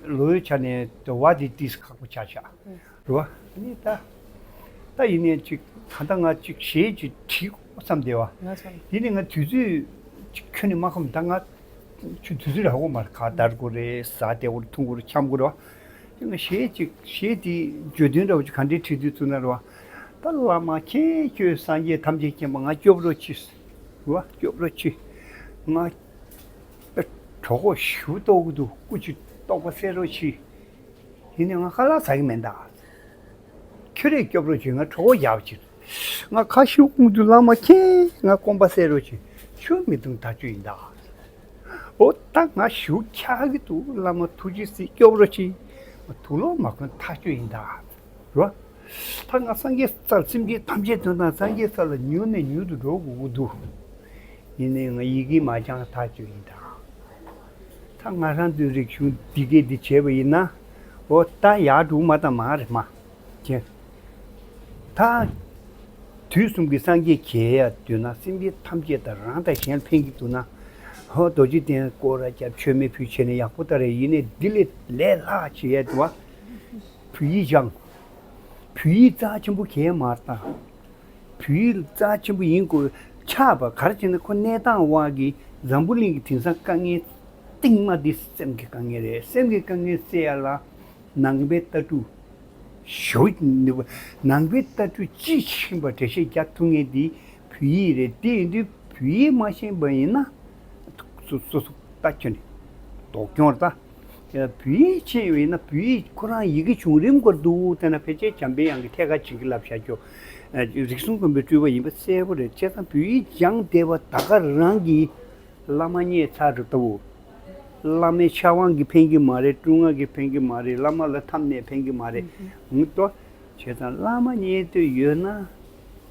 ལོའི་ཆ་ནས་དེ་བ་དེ་ཏིས་ཁག་པོ་ཆགས་ཤག་རེད་བ། ཨ་ནི་ད་ད་ཡིན་ནའི་ཅིག་ད་ལྟ་ང་ཅིག་གཞས་ཅིག་བྲིས་དགོས་བསམ་བསྡད་བ། ཡིན་ནའི་ང་དུས་ཚོད་ཅིག་ཁྱོན་ནས་མ་ཁོམ། ད་ང་ཆུ་དུས་ཚོད་རག་གོ་མ་རེད། ཁ་བརྡར་དགོས་རེད། ཟ་བསྡད་དགོས་རེད། འཐུང་དགོས་རེད། འཆམ་དགོས་རེད་བ། ཡིན་ནའི་གཞས་ཅིག་གཞས་དེ་བརྗོད་དོན་འདྲ་བོ་ཅིག་ག་འདྲའི་བྲིས་དུས་ཚུགས་ན་རེད་བ། ད་བླ་མ་མཁྱེན་ཁྱོད་སངས་རྒྱས་ཐམས་ཅད་མཁྱེན་པ་ང་སྐྱོབ་རོགས་གྱིས། རེད་བ། སྐྱོབ་རོགས་གྱིས། ང་གྲོད་ཁོག་ཞེ་པོ་ལྟོགས་ཀྱི་འདུག་སྐུ་མཁྱེན་ལྟོགས་པ་སེལ་རོགས་གྱིས། ཡིན་ནའི་ང་ཁ་ལག་ཟ་གི་མེད་ད། ཁྱོད་རས་སྐྱོབ་རོགས་བྱོས། ང་གྲོད་ཁོག་རྒྱགས་པ་བྱེད། ང་ཁ་ཤུགས་ཀུན་ཏུ་བླ་མ་མཁྱེན། ང་སྐོམ་པ་སེལ་རོགས་བྱེད། ཆུ་མི་འཐུང་ཐག་ཆོད་ཡིན་ད། ཨོ་ད་ང་ཤུགས་ཆག་གི་འདུག་བླ་མ་ཐུགས་རྗེ་གཟིགས་སྐྱོབ་རོགས་བྱེད། དུག་ལོག་མ་གོན་ཐག་ཆོད་ཡིན་ད། རོ། ད་ང་སངས་རྒྱས་སར་སེམས་ཅན་ཐམས་ཅད་དོན་དང་སངས་རྒྱས་ས་ལ་མྱུར་ནས་མྱུར་དུ་འགྲོ་དགོས་ཀྱི་འདུག་ཡིན་ནའི་ང་ཡི་གེ་མ་སྦྱངས་ཐག་ཆོད་ཡིན་ད། ད་ང་རང་ཚོའི་རིག་གཞུང་འདི་གས་འདི་བྱས་པ་ཡིན་ན། འོ་ད་ཡར་འགྲོ་མ་དང་མ་རེད་མ། ཅེ། ད། དུས་གསུམ་གྱི་སངས་རྒྱས་མཇལ་ཡ་འདོད་ན། སེམས་ཅན་ཐམས་ཅད་དང་རང་དང་གཞན་ལ་ཕན་གྱི་འདུག་ན། ཧོ་རྡོ་རྗེ་གདན་སྐོར་ར་རྒྱབ། མཆོད་མེ་ཕུལ་བྱས་ནས་ཡག་པོ་ད་རེད། ཡིན་ནའི་འདི་ལས་ལས་ལྷག་བྱེད་ཡ་འདུག་བ། བོད་ཡིག་སྦྱང་། བོད་ཡིག་རྩ་ཆེན་པོ་གས་མ་རེད་ད། བོད་ཡིག་རྩ་ཆེན་པོ་ཡིན་དགོས་ཆགས་པ་ག་རེ་བྱས་ན། ཁོ་གནས་སྟངས་དབང་གིས་འཛམ་བུ་གླིང་གི་དེང་སང་དཀའ་ངལ་སྟིང་མ་འདི་སེམས་ཀྱི་དཀའ་ངལ་རེད། སེམས་ཀྱི་དཀའ་ངལ་སེལ་ཡ་ལ་ནང་པའི་ལྟ་གྲུབ་ཞུ་ནུས་པ། ནང་པའི་ལྟ་གྲུབ་དཔྱིས་ཕྱིན་པ་འགྲེལ་བཤད་རྒྱག་ཐུབ་མཁན་འདི་བོད་ཡིག་རེད། དེ་ཡིན་དུས་བོད་ཡིག་མ་ཤེས་པ་ཡིན་ན་སོ་སོ་སོ་ལྟ་ཁྱོད་ནི་ལྡོག་སྐྱོན་རེད་ད། དེ་ལ་བོད་ཡིག་ཤེས་ཡོད་ན་བོད་ཡིག་ཁོ་རང་ཡི་གེ་བྱུང་རིམ་སྐོར་འདུག་དེ་ན་ཕལ་ཆེར་འཇམ་པའི་དབྱངས་ཀྱིས་ཐད་ཀར་བྱིན་གྱིས་བརླབས་བཞག་རྒྱུ། ཨ་རིགས་གསུམ་མགོན་པོའི་སྤྲུལ་པ་ཡིན་པ་གསལ་པོ་རེད། བྱས་ཙང་བོད་ཡིག་སྦྱངས་བསྡད་པ་ད་ག་རང་གིས་བླ་མ་རྙེད་ཚར་རེད་ལྟ་བུ། བླ་མའི་ཕྱག་དབང་གིས་ཕན་གྱི་མ་རེད། དཀྲུག་ཤིང་གིས་ཕན་གྱི་མ་རེད། བླ་མ་ལ་འཐམས་ནས་ཕན་གྱི་མ་རེད། ཧུང་ཏོ། བྱས་ཙང་བླ་མ་རྙེད་འདོད་ཡོད་ན་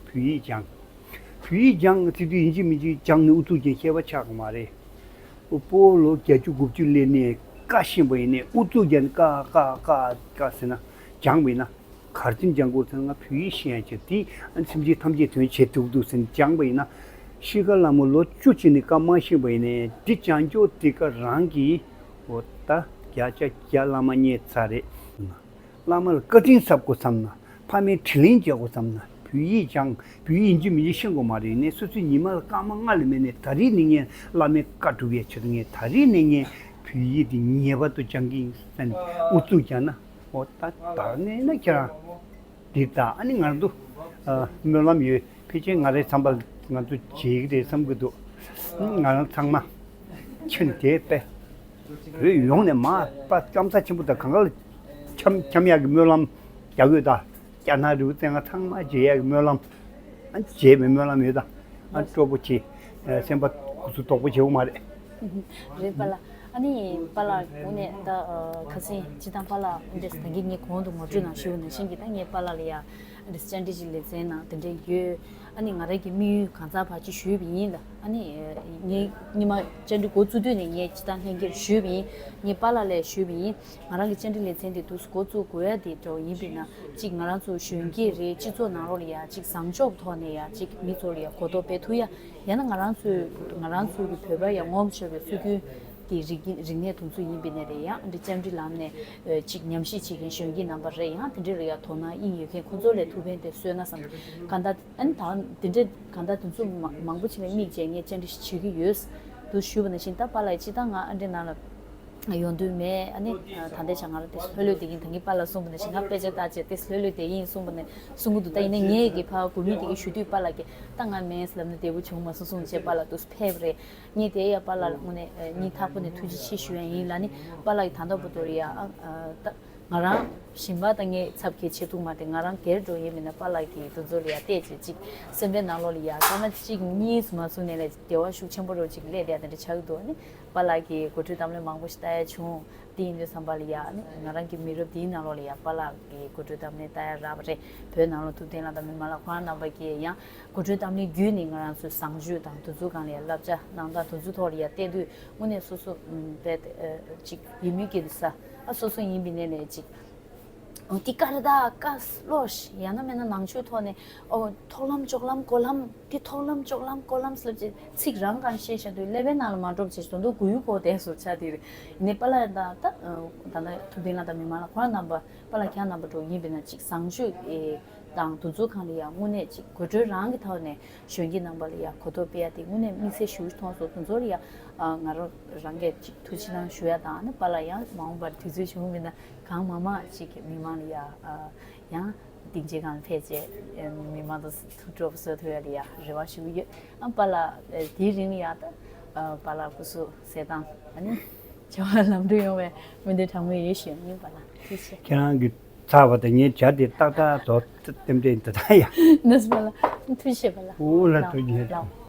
བོད་ཡིག་སྦྱང་། བོད་ཡིག་སྦྱང་ཟེར་དུས་ཡིན་གཅིག་མིན་གཅིག་སྦྱངས་ནས་ཨུ་ཚུགས་རྒྱག་མཁན་ཤེས་པ་ཆགས་ཀྱི་མ་རེད། ཨོ་སྤོ་ལོ་བརྒྱད་ཅུ་དགུ་བཅུ་སླེབས་ནས་བཀའ་ཤེས་པ་ཡིན་ནའི་ཨུ་ཚུགས་རྒྱག་ནས་བཀའ་བཀའ་བཀའ་བཀའ་ཟེར་ན་སྦྱངས་པ་ཡིན་ན། ག་རེ་བྱས་ནས་སྦྱང་དགོས་ཟེར་ན། ང་བོད་ཡིག་ཤེས་ཡ་བྱས། དེ་སེམས་ཅན་ཐམས་ཅད་དོན་བྱེད་ཐུབ་འདུག་ཟེར་ནས་སྦྱངས་པ་ཡིན་ན། ཤི་ཁ་ལ་མོ་ལོ་བཅུ་གཅིག་ནས་བཀའ་མ་ཤེས་པ་ཡིན་ནའི་འདི་སྦྱང་ཀྱོག་དེ་ག་རང་གིས་འོ་ད་བརྒྱ་ཆ་བརྒྱ་བླ་མ་རྙེད་ཚར་རེད། བླ་མ་ལ་བཀའ་དྲིན་གསབ་དགོས་བསམ་ན། ཕ་མའི་དྲིན་ལན་འཇལ་དགོས་བསམ་ན། བོད་ཡིག་སྦྱང་། བོད་ཡིག་ཡིན་གཅིག་མིན་གཅིག་ཤེས་དགོས་མ་རེད། ཡིན་ནའི་སོ་སོའི་ཉི་མ་ལ་སྐར་མ་ལྔ་ལས་མེད་ནའི་ད་རེས་ནས་ངས་བླ་མའི་བཀའ་སྒྲུབ་ཡས་ཆེད་དུ་ངས་ད་རེས་ནས་ངས་བོད་ཡིག་འདི་ངེས་པར་དུ་སྦྱང་གི་ཡིན་ཟེར་ནས་ཨུ་ཚུགས་རྒྱག་ན། འོ་ད་ད་ནས་ན་ཁྱེད་རང་འདི་ད་ཨ་ནི་ང་རང་ཚོ་ཨ་སྨོན་ལམ་ཡོད། ཕལ་ཆེར་ང་རའི་བསམ་པར་ང་ཚོ་བྱེད་ཀྱི་རེད་བསམ་གྱི་འདུག་ང་རང་ཚང་མ་ཁྱོན་དེ་པས་བོད་ཡོངས་ནས་མ་པ་སྐམ་ས་ཆེན་པོ་དང་གང་ག་ལ་འཁྱམ་འཁྱམ་ཡག་གི་སྨོན་ལམ་རྒྱག་ཡོད་ད། རྒྱ་ནག་རི་བོ་རྩེ་ལྔ་ཚང་མ་མཇལ་ཡག་གི་སྨོན་ལམ། ཨ་མཇལ་བའི་སྨོན་ལམ་ཡོད་ད། ཨ་སྤྲོ་པོ་བྱེད། ཨ་སེམས་པ་སྐུ་གཟུགས་དོག་པོ་བྱེད་དགོས་མ་རེད། རེད་པཱ་ལགས། ཨ་ནི་པཱ་ལགས་དངོས་གནས་ད་ཨ་ཁ་སང་སྤྱིར་བཏང་པཱ་ལགས་འདྲས་ད་གིན་ངས་གོང་དུ་ངོ་སྤྲོད་ནང་ཞུས་པ་ནང་བཞིན་གྱི་ད་ངས་པཱ་ལགས་ལ་ཡ་འདྲས་བཅར་འདྲི་ཞིག་ལེ་ཚན་ནང་དེ་འདྲས་ཡོད། ཨ་ནི་ང་རང་གི་དམིགས་ཡུལ་གང་ཟག་བར་ཆད་ཞུས་པ་ཡིན་ལ། ཨ་ནི་ངས་སྔོན་མ་བཅར་འདྲི་འགོ་བཙུགས་དུས་ནས་ངས་སྤྱིར་བཏང་ལྷན་རྒྱས་ཞུས་པ་ཡིན། ངས་པཱ་ལགས་ལ་ཞུས་པ་ཡིན། ང་རང་གི་བཅར་འདྲི་ལེ་ཚན་དེ་དུས་སུ་འགོ་བཙུགས་དགོས་ཡ་དེ་འདྲ་བོ་ཡིན་པས་ན། གཅིག་ང་རང་ཚོ་གཞོན་སྐྱེས་རེད། སྤྱི་ཚོགས་ནང་ལོགས་ལ་ཡ་གཅིག་བཟང་ཕྱོགས་ཐོག་ནས་ཡ་གཅིག་མི་ཚོ་ལ་ཡ་གོ་རྟོགས་སྤེལ་ཐུབ་ཡ། ཡང་ན་ང་རང་ཚོའི་ང་རང་ཚོ་གི་བོད་པ་ཡ་ངོམ་ཤོར་བའི་སྲོལ་རྒྱུན་གྱི་རིག་རིག་གནས་དེ་ཚོ་ཡིན་པས་ན་རེད། ཡང་འདི་བཅར་འདྲི་ལམ་ནས་གཅིག་ཉམས་ཞིབ་བྱེད་མཁན་གཞོན་སྐྱེས་རྣམ་པ་རེད། ཡང་དེ་འདྲ་ལ་ཡ་དོ་སྣང་དབྱིངས་ཡོད་མཁན་ཁོ་ཚོ་ལ་ཐུགས་ཕན་དེ་གསོས་ན་བསམ། གང་ལྟར་ཨ་ནི་ད་དེ་འདྲ་གང་ལྟར་དེ་ཚོ་མང་མང་པོ་ཅིག་ལ་དམིགས་བྱས་ངས་བཅར་འདྲི་ཞིག་བྱེད་ཀྱི་ཡོད། དུ་ཞུས་པ་ནང་བཞིན་ད་པཱ་ལགས་ཀྱིས་སྤྱིར་བཏང་ང་ཨ་འདྲའི་ནང་ལ་ཡོང་འདོད་མེད། ཨ་ནི་ད་ལྟའི་ཆ་ང་རང་དེ་ལྷོད་ལྷོད་བསྡད་ཀྱིན། ད་གིན་པཱ་ལགས་གསུངས་པ་ནང་བཞིན་ང་དཔེ་ཆ་ལྟ་བྱས་དེ་ལྷོད་ལྷོད་བསྡད་ཀྱིན་གསུངས་པ་ནས་གསུང་གི་འདུག་ད་ཡིན་ནའི་ངས་ཀྱི་ཕར་དགོས་མེད་དེ་གི་ཞུ་དུས་པཱ་ལགས་ཀྱིས་ད་ང་མེད་ལབ་ན་བདེ་པོ་བྱུང་མ་སོང་གསུངས་བྱས་པཱ་ལགས་དུ་ཕེབས་རེད། ངས་དེ་ཡ་པཱ་ལགས་ལ་དངོས་གནས་སྙིང་ཐག་པ་ནས་ཐུགས་རྗེ་ཆེ་ཞུ་ཡ་ཡིན་ལ། ནི་པཱ་ལགས་ཀྱིས་ད་ལྟ་བར་དུ་ཡ་ཨ་ད། ང་རང་ཞིང་པ་དང་ངའི་ཚབ་ཁྱེད་བྱེད་ཐུབ་མ་རེད། ང་རང་སྒེར་འགྲོ་ཡིན་མིན་ན་པཱ་ལགས་ཀྱི་དུས་ཚོད་ལ་ཡ་བལྟས་བྱས་ཅིག་སེམས་པའི་ནང་ལོགས་ལ་ཡ་སྐར་མ་གཅིག་གཉིས་སུ་མ་སོང་ནས་ལས་བདེ་བ་ཤུགས་ཆེན་པོ་རོ་ཅིག་སླེབས་བསྡད་དེ་འདྲ་ཆགས་ཀྱི་འདུག་ནི་པཱ་ལགས་ཀྱི་གོ་སྒྲིག་གཏམ་གླེང་མང་པོ་ཞིག་ལྟ་ཡ་བྱུང་། དེ་ཡིན་དུས་ཙམ་པ་ལ་ཡ་ནི་ང་རང་གི་མི་རབས་འདིའི་ནང་ལོགས་ལ་ཡ་པཱ་ལགས་ཀྱི་གོ་སྒྲིག་གཏམ་གླེང་ལྟ་ཡ་རག་པ་རེད། བོད་ནང་ལོགས་ཐུབ་བསྟན་ལགས་དང་མི་མང་ལགས་ཁོ་རང་རྣམ་པ་གིས་ཡང་གོ་སྒྲིག་གཏམ་གླེང་བརྒྱུད་ནས་ང་རང་ཚོའི་བཟང་སྤྱོད་དང་དུས་ཚོད་སྒང་ལ་ཡ་བསླབ་བྱ་གནང་སྟངས་དུས་ཚོད་ཐོག་ལ་ཡ་བལྟས་དུས་དངོས་གནས་སོ་སོ་ཨུམ་དཔེ་ཨ་ཅིག་ཡིད་སྨོན་སྐྱེ་འདུག་ས། ཨ་སོ་སོ་ཡིན་པའི་ནས་ལས་ཅིག་ཨོ་འདི་ཀ་རེ་ད་ཀ་ལོ་ཡང་ན་མེད་ན་ནང་ཆོས་ཐོག་ནས་ཨོ་ཐོག་ལམ་ཅོག་ལམ་གོ་ལམ་འདི་ཐོག་ལམ་ཅོག་ལམ་གོ་ལམ་ཟེར་ཅིག་ཚིག་རང་གང་བཤད་བྱ་དུས་ཀླད་པའི་ནང་ལ་མ་འགྲོ་བྱེད་དོན་དུ་གུ་ཡུ་གོ་དེ་སོ་ཆ་དེ་རེད། ནི་པཱ་ལགས་ད་ད་ད་ད་ཐུབ་བསྟན་ལགས་དང་མི་མང་ལགས་ཁོ་རང་རྣམ་པ་པཱ་ལགས་ཁྱེད་རྣམ་པ་འགྲོ་ཡིན་པས་ན་ཅིག་བཟང་སྤྱོད་ཨེ། དང་དུས་ཚོད་གང་ལ་ཡང་དངོས་གནས་ཅིག་དགོད་བྲོ་རང་གི་ཐོག་ནས་གཞོན་སྐྱེས་རྣམ་པ་ལ་ཡང་གོ་རྟོགས་སྤེལ་ཡ་དེ་དངོས་གནས་དམིགས་བསལ་ཞེ་པོ་ཅིག་མཐོང་སོང་། དེ་ཚོ་ལ་ཡང་ང་རང་རང་གིས་ཅིག་ཐུགས་རྗེ་གནང་ཞུ་ཡ་དང་། ཨ་ནི་པཱ་ལགས་ཡང་མ་འོངས་པར་དུས་ཚོད་བྱུང་མིན་ན་གང་མང་མང་ཅིག་མི་མང་ལ་ཡང་ཡང་སྡིངས་ཆའི་སྒང་ལ་ཕེབས་བྱས་མི་མང་དང་ཐུགས་སྤྲོ་པོ་བཟོ་ཐུབ་ཡ་ལ་ཡང་རེ་བ་ཞུ་གི་ཡོད། ཨ་པཱ་ལགས་དེའི་རིང་ལ་ཡང་ད་པཱ་ལགས་སྐུ་གཟུགས་གསལ་ཐང་ཨ་ནི་བྱ་བ་ལམ་འགྲོ་ཡོང་བའི་སྨོན་འདུན་གྲངས་མེད་ཡོད་ཞུ་ཡ་ཡིན། པཱ་ལགས་ཐུགས་རྗེ་ཆེ། ཁྱེད་རང་གི་ཚར་བ་དང་ངའི་ཇ་དེ་ཏག་ཏག་རྡོ་ལྟེམ་ལྟེམ་དེ་ད་ཡ། ནས་པཱ་ལགས་ཐུགས་རྗེ་ཆེ་པཱ་ལགས། འོ་ལགས་ཐུགས་རྗེ་ཆེ། ལགས།